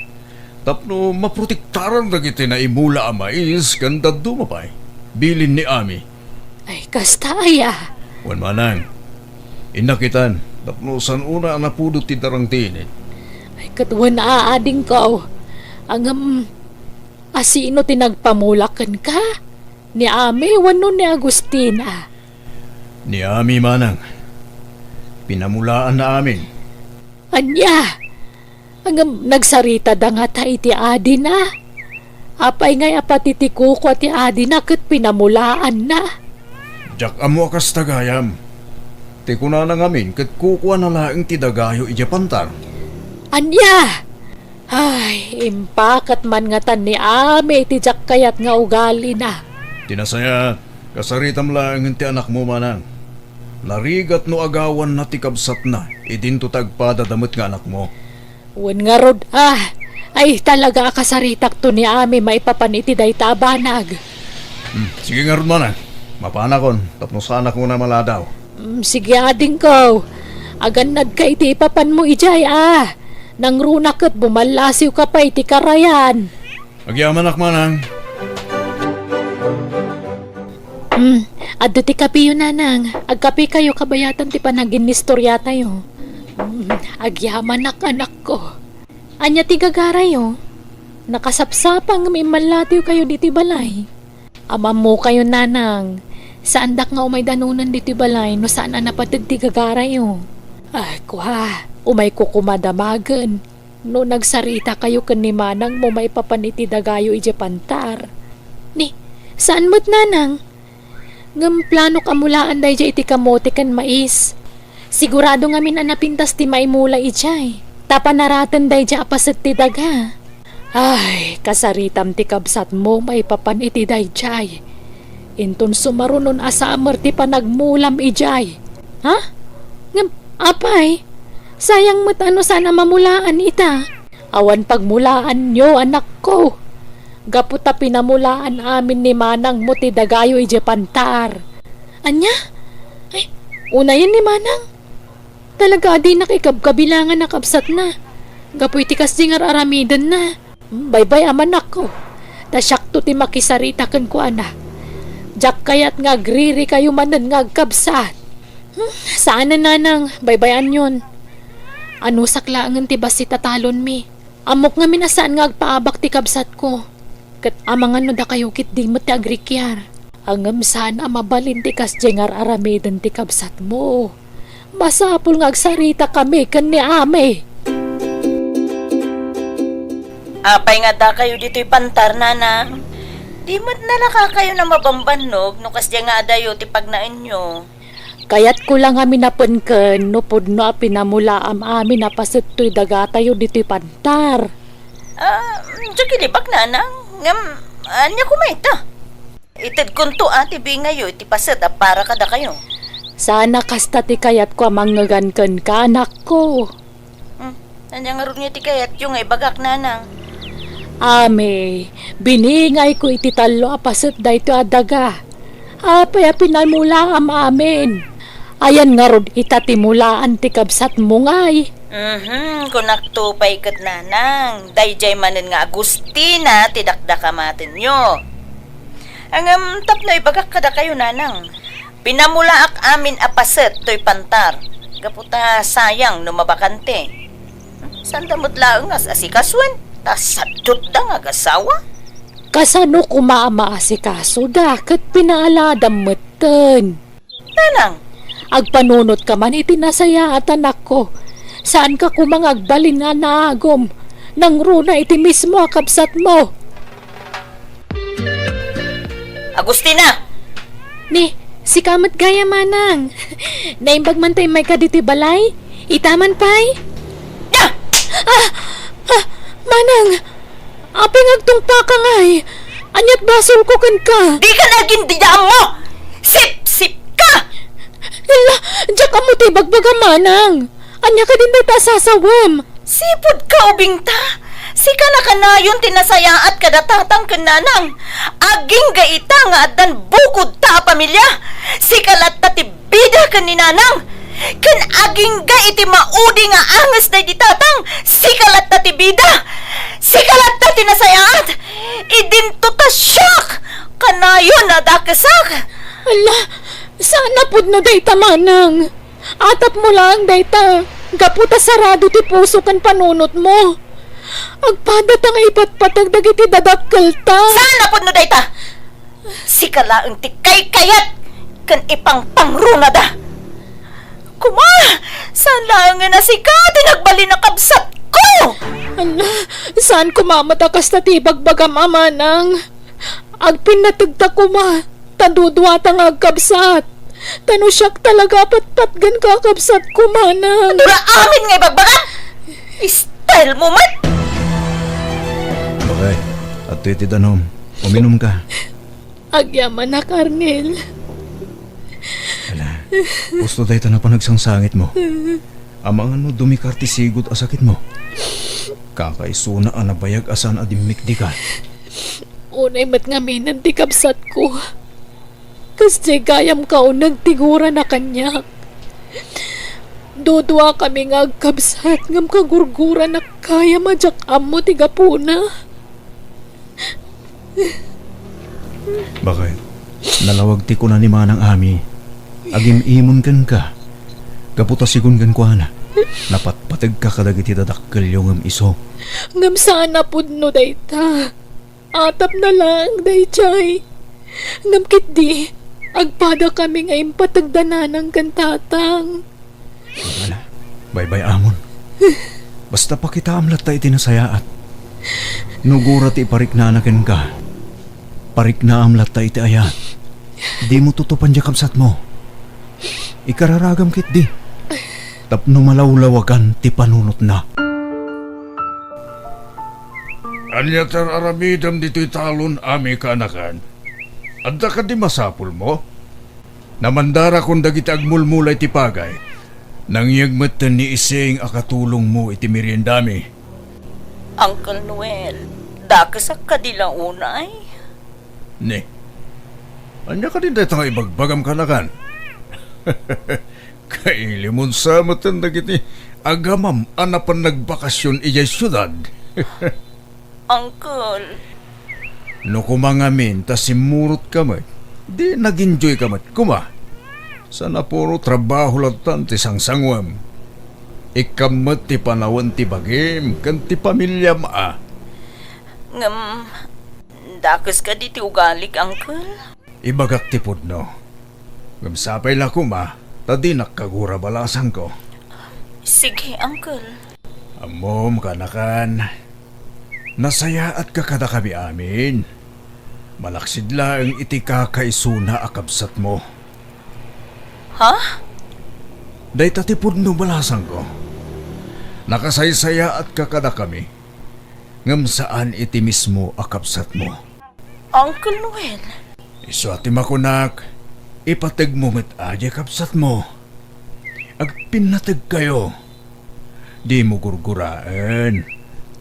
Tapno maprotektaran dagiti naimula a mais ken dadduma pay. Bilin ni Ami. Ay, kasta aya. Wen, manang. Innak itan, tapno saan-ona a napudot ti darang ti init. Ay, ket wen, adingko. Ngem, asino ti nagpamula kenka? Ni Ami wenno ni Agustina? Ni Ami, manang. Pinamulaanna amin. Ania? Ngem nagsaritada ngata iti adina? Apay ngay a pati ti kukua ti adina ket pinamulaanna? Diak ammo a kasta gayam. Ti kunana ngamin ket kukuana laeng ti dagayo idiay pantar. Ania? Ay, impakat man ngatan ni Ami iti diak kayat nga ugalina. Ti nasayaat, kasaritam laengen ti anakmo, manang. Narigat no agawanna ti kabsatna, idinto ta agpadada met nga anakmo. Wen ngarud, ah, ay talaga a kasaritakto ni Ami maipapan iti dayta a banag. Hmm, sige ngarud, manang. Mapanakon, tapno saanak nga maladaw. Mm, sige, adingko. Agannadka iti ipapanmo idiay, a. Nangruna ket bumallasiwka pay iti karayan. Agyamanak, manang. Mm, adda ti kapiyo, nanang. Agkapikayo kabayatan ti panaginnistoriatayo. Mm, agyamanak, anakko. Ania ti gagarayo? Nakasapsapa ngem immallatiwkayo ditoy balay. Am-ammokayo, nanang, saandak nga umay danunen ditoy balay no saan a napated ti gagarayo. Ay, kua, umayko koma damagen no nagsaritakayo ken ni manangmo maipapan iti dagayo idiay pantar. Ni, saan met, nanang? Ngem planok a mulaan daydiay iti kamote ken mais. Sigurado ngamin a napintas ti maimula idiay, ta panaraten daydiay a paset ti daga. Ay, kasaritam ti kabsatmo maipapan iti daydiay. Inton sumarunon a samer ti panagmulam idiay. Ha? Ngem, apay, sayang met a no saan a mamulaan ita. Awan pagmulaanyo, anakko. Gapu ta pinamulaan amin ni manangmo ti dagayo idiay pantar. Ania? Ay, unayen ni manang. Talaga a dinak ikabkabilangan a kabsatna. Gapu iti kasdi nga ar-aramidenna. Baybay-am, anakko. Ta siakto ti makisarita kenkuana. Diak kayat nga agririkayo manen nga agkabsat. Hmm, saanen, nanang, baybay-anyon. Anusak laengen ti bassit a talonmi. Ammok ngamin a saan nga agpaabak ti kabsatko. Ket amangan no dakayo ketdi met ti agrikiar. Ngem saan a mabalin ti kasdiay nga ar-aramiden ti kabsatmo. Masapul nga agsaritakami ken ni Ami. Apay nga addakayo ditoy pantar, nanang? Di met nalakakayon a mabambannog no kasdiay nga adayo ti pagnaenyo. Kayatko la ngamin a penken no pudno a pinamulaam amin a paset toy dagatayo ditoy pantar. Ah, diak ilibak, nanang. Ngem, ania koma ita? Itedkonto a ti bingayo iti paset a para kadakayo. Saan a kasta ti kayatko a mangngegan kenka, anakko. Hmm, ania ngarud nga iti kayatyo nga ibagak, nanang? Ami, biningayko iti tallo a paset daytoy a daga. Apay a pinamulaam amin? Ayan ngarud ita ti mulaan ti kabsatmo ngay? Mhm, kunakto pay ket, nanang, daydiay manen nga Agustina ti dakdakamatenyo. Ngem tapno ibagak kadakayo, nanang, pinamulaak amin a paset toy pantar, gapu ta sayang no mabakante. Saanda met laeng nga as-asikasuen, ta sadutda nga agasawa. Kasano koma a maasikasoda ket pinaaladam metten? Nanang, agpanunotka man iti nasayaat, anakko. Saanka koma nga agbalin a naagum. Nangruna iti mismo a kabsatmo. Agustina! Ni, sika met gayam, manang. Naimbag man ta immayka ditoy balay? Ita man pay? Ah! Ah! Ah! Manang! Apay nga agtungpaka ngay? Ania't basolko kenka? Dika nagin dida ammo! Sipsipka! Ella, diak ammo ti ibagbaga, manang. Ania kadin dayta a sasawem? Sipudka ubingta? Sika nakanayon ti nasayaat kada tatang ken nanang. Agingga ita nga addan bukodta a pamilia. Sika latta ti Bida ken ni Nanang, ken agingga iti maudi nga anges daydi tatang, sika latta ti bida, sika latta ti nasayaat. Idinto ta siak, kanayon a dakesak. Ala, saan a pudno dayta, manang. Atapmo laeng dayta, gapu ta sarado ti puso ken panunotmo. Agpadata nga ipatpateg dagiti dadakkelta. Saan a pudno dayta? Sika laeng ti kaykayat ken ipangpangronada. Kuma, saan laengen a sika ti nagbalin a kabsatko? Ala, saan koma met a kasta ti ibagbagam, a manang. Agpinnategta koma, ta duduata nga agkabsat. Ta no siak talaga a patpatgenka a kabsatko, manang. Dura amin nga ibagbagam? Style mo met! Okay, adtoy ti danum. Uminumka. Agyamanak, Arnel. Ala, husto dayta a panagsangsangitmo. Amangan no dumikar ti sigud a sakitmo. Kakaisuna a nabayag a saan a dimmikdika. Unay met ngaminen ti kabsatko. Kasdiay gayam kauneg ti gurana kaniak. Duduakami nga agkabsat ngem kagurguranak gayam a diak ammo ti gapuna. Bakit? Nalawag ti kuna ni Manang Ami. Agim-imon kenka. Gapu ta sigun kenkuana, napatpategka kadagiti dadakkelyo ngem isu. Ngem saan a pudno dayta. Atapna laeng daydiay. Ngem ketdi, agpadakami nga impateg da nanang ken tatang. Wala. Baybay-amon. Basta pakitaam latta iti nasayaat. No gura ti ipariknana kenka, pariknaam latta iti ayat. Dimo tutupan diay kabsatmo. Ikararagam ketdi. Tapno malawlawagan ti panunotna. Ania ti ar-aramidem ditoy talon, Ami, kaanakan? Adda kadi masapulmo? Namandarakon dagiti agmulmula iti pagay. Nangyeg metten ni Ising a katulongmo iti meriendami. Uncle Noel, dakesak kadi la unay? Ni, ania kadi dayta nga ibagbagam, kaanakan? Kailimon sa metten dagiti agamam a napan nagbakasyon idiay siudad. Uncle. No kuma ngamin ta simmurotka met, di nag-enjoyka met kuma. Sana puro trabaho lattan ti sangsanguem. Ikkam met ti panawen ti bagim ken ti pamiliam a. Ngem, dakes kadi ti ugalik, Uncle? Ibagak ti pudno. Ngem sapay la koma, ta dinak kagura balasangko. Sige, Uncle. Ammom, kaanakan, nasayaatka kadakami amin. Malaksid laeng iti kakaisuna a kabsatmo. Ha? Dayta ti pudno balasangko. Nakasaysayaatka kadakami, ngem saan iti mismo a kabsatmo. Uncle Noel. Isu a ti makunak, ipategmo met a diay kabsatmo. Agpinnategkayo. Dimo gurguraen,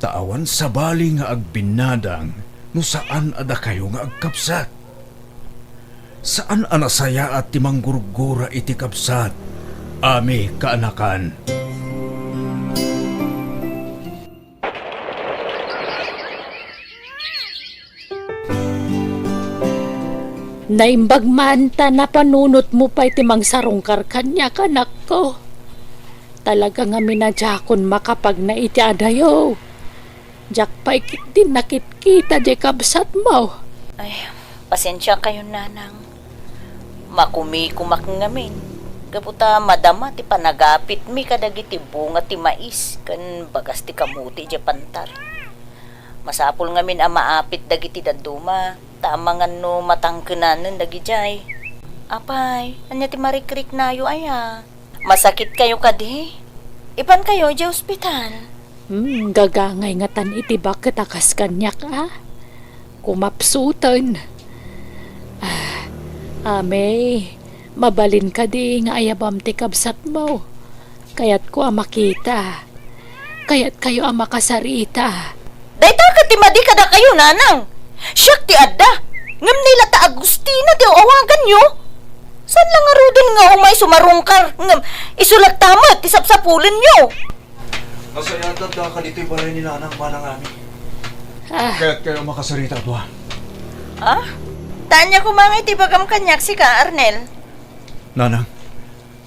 ta awan sabali nga agbinnadang no saan a dakayo nga agkabsat. Saan a nasayaat ti manggurgura iti kabsat, Ami, kaanakan. Naimbag man ta napanunotmo pay ti mangsarungkar kaniak, anakko. Talaga ngamin a diakon makapagna iti adayo. Diak pay ketdi nakitkita diay kabsatmo. Ay, pasensiakayon, nanang. Makumikumak ngamin, gapu ta madama ti panagapitmi kadagiti bunga ti mais ken bagas ti kamote idiay pantar. Masapul ngamin a maapit dagiti dadduma, ta amangan no matangkenanen dagidiay. Apay, ania ti marikriknayo aya? Masakitkayo kadi? Ipankayo idiay ospital. Hmm, gagangay ngatan iti baket a kas kaniak a. Kumapsuten. Ah, Ami, mabalin kadi nga ayabam ti kabsatmo? Kayatko a makita. Kayatkayo a makasarita. Dayta ket ti madi kadakayo, nanang. Siak ti adda. Ngem ni la ta Agustina ti awaganyo. Saan la ngaruden nga umay sumarungkar ngem isu latta met ti sapsapulenyo? Nasayaat latta ditoy balay ni Nanang, Manang Ami. Ah. Kayatkayo makasarita a dua? Ah? Ania koma ngay ti ibagam kaniak, sika, Arnel? Nanang,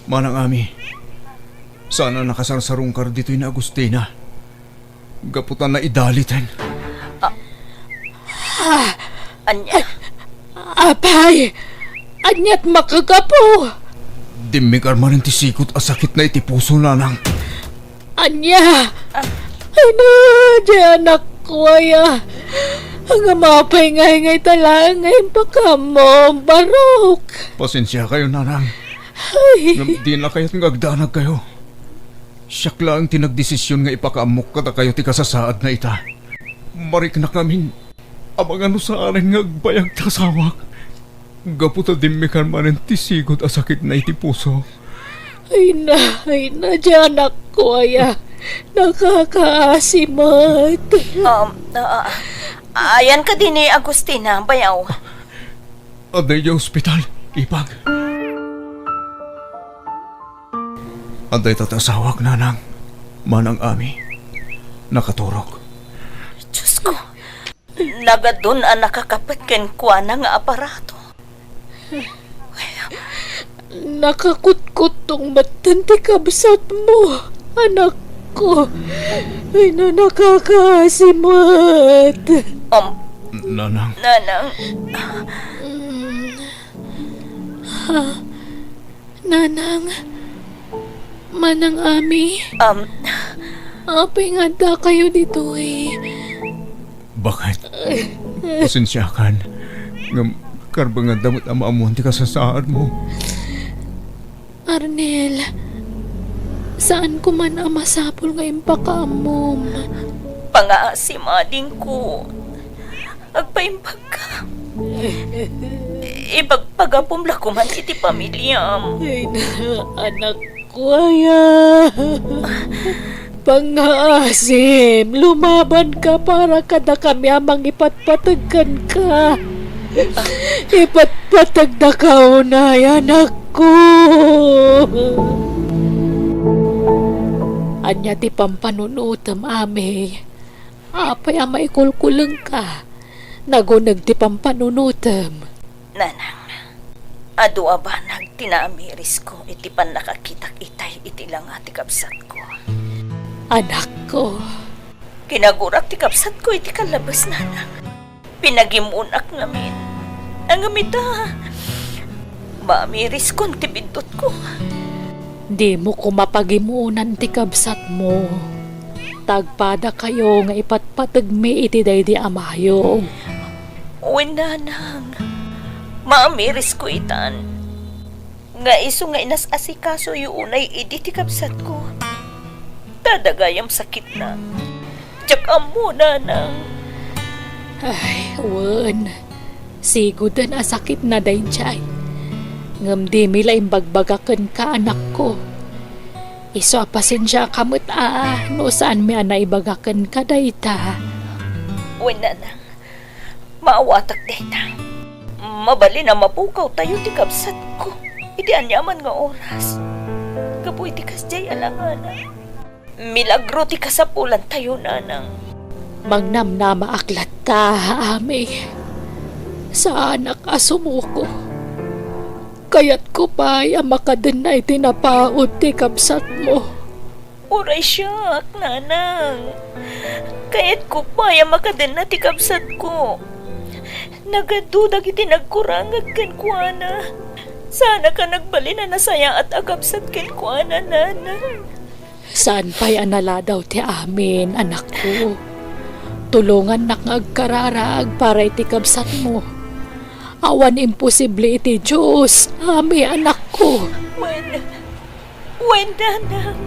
Manang Ami, saan a nakasarsarungkar ditoy ni Agustina. Gapu ta naidaliten. Ah. Ah. Ania? Apay, ania't makagapu? Dimmikar manen ti sigot a sakitna iti puso, Nanang. Ania? Ah. Ay na, diay anakko aya. Ngem apay ngay nga ita laeng nga impakaammom, Barok? Pasensiakayo, Nanang. Ay. Ngem dina kayat nga agdanagkayo. Siak laeng ti nagdesision nga ipakaammok kadakayo ti kasasaadna ita. Mariknak ngamin a mangano saanen nga agbayag ti asawak, gapu ta dimmikar manen ti sigot a sakitna iti puso. Ay na, ay na, diay anakko aya. Nakakaasi met. Um, ah, ah, ayan kadi ni Agustina, bayaw? Adda idiay ospital, ipag. Adda ita ti asawak, Nanang. Manang Ami. Nakaturog. Diosko, nagadun a nakakapet kenkuana nga aparato. Nakakutkuttong metten ti kabsatmo, anakko. Ay na, nakakaasi met. Um, Nanang. Nanang. Mm. Ha? Nanang? Manang Ami? Um. Apay nga addakayo ditoy? Bakit? Pasensiakan. Ngem, karbeng adda met a maammuan ti kasasaadmo. Arnel, saan ko man a masapul nga impakaammom. Pangaasim, adingko. Agpaimbagka. Ipagpagapom la koman iti pamiliam. Ay na, anakko aya. Pangaasim, lumabanka para kadakami a mangipatpateg kenka. Ipatpategdaka unay, anakko. Ania ti pampanunotem, Ami? Apay a maikulkulengka? Naguneg ti pampanunotem. Nanang, adu a banag ti naamirisko iti pannakakitak itay iti langa ti kabsatko. Anakko. Kinagurak ti kabsatko iti kallabes, Nanang. Pinagimmunak ngamin. Ngem ita, maamiriskon ti biddutko. Dimo koma pagimmunan ti kabsatmo. Ta agpadakayo nga ipatpategmi iti daydi a mayog. Wen, Nanang, maamirisko itan nga isu nga inas-asikasoyo unay idi ti kabsatko. Ta adda gayam sakitna. Diak ammo, Nanang. Ay, wen. Sigoden a sakitna daydiay. Ngem dimi la imbagbagak kenka, anakko. Isu a pasensiaka met a no saanmi a naibaga kenka dayta. Wen, Nanang. Maawatak dayta. Mabalin a mapukawtayo ti kabsatko iti aniaman nga oras. Gapu iti kasdiay a langana. Milagro ti kasapulantayo, Nanang. Mangnamnamaak latta, Ami. Saanak a sumuko. Kayatko pay a makadenna iti napaut ti kabsatmo. Uray siak, Nanang. Kayatko pay a makadenna ti kabsatko. Nagadu dagiti nagkurangag kenkuana. Saanak a nagbalin a nasayaat a kabsat kenkuana, Nanang. Saan pay a naladaw ti amin, anakko. Tulongannak nga agkararag para iti kabsatmo. Awan imposible iti Dios, Ami, anakko. Wen, wen, Nanang.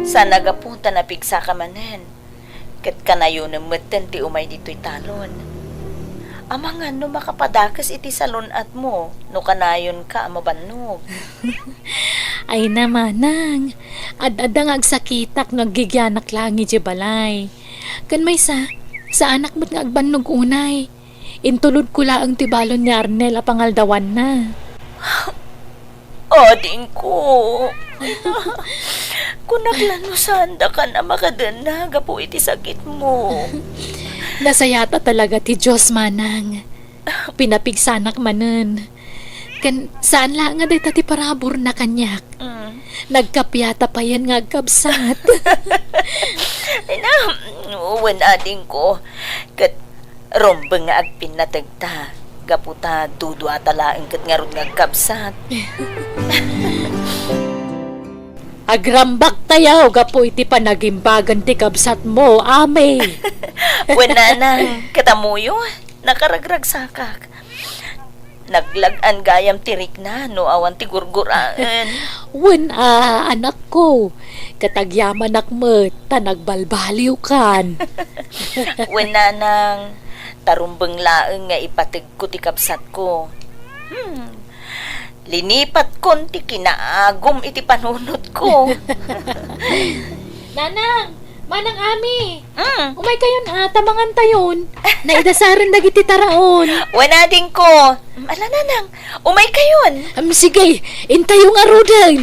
Saan a gapu ta napigsaka manen, ket kanayonem metten ti umay ditoy talon. Amangan no makapadakes iti salun-atmo no kanayonka a mabannog. Ay na, manang. Ad-adda nga agsakitak no aggigianak laeng idiay balay. Ken maysa, saanak met nga agbannog unay. Intulodko laeng ti balon ni Arnel a pangaldawanna. Adingko, kunak la no saandakan a makadenna gapu iti sakitmo. Nasayata talaga ti Dios, manang. Pinapigsanak manen. Ken saan la nga dayta ti paraburna kaniak. Mm. Nagkapiata payen nga agkabsat. Ay na, wen adingko. Ket rumbeng nga agpinnategta, gapu ta duduata laeng ket ngarud nga agkabsat. Agrambaktayo gapu iti panagimbagan ti kabsatmo, Ami. Wen nanang, ket ammoyo, nakaragragsakak. Naglag-an gayam ti rikna no awan ti gurguraen. Wen a, anakko, ket agyamanak met ta nagbalbaliwkan. Wen nanang, ta rumbeng laeng nga ipateg ko ti kabsatko. Hmm. Linipatkon ti kinaagum iti panunotko. Nanang, Manang Ami, mm, umaykayon a, ta mangantayon. Naidasaren dagiti taraon. Wen adingko. Ala, nanang, umaykayon. Am, sige, intayo ngaruden.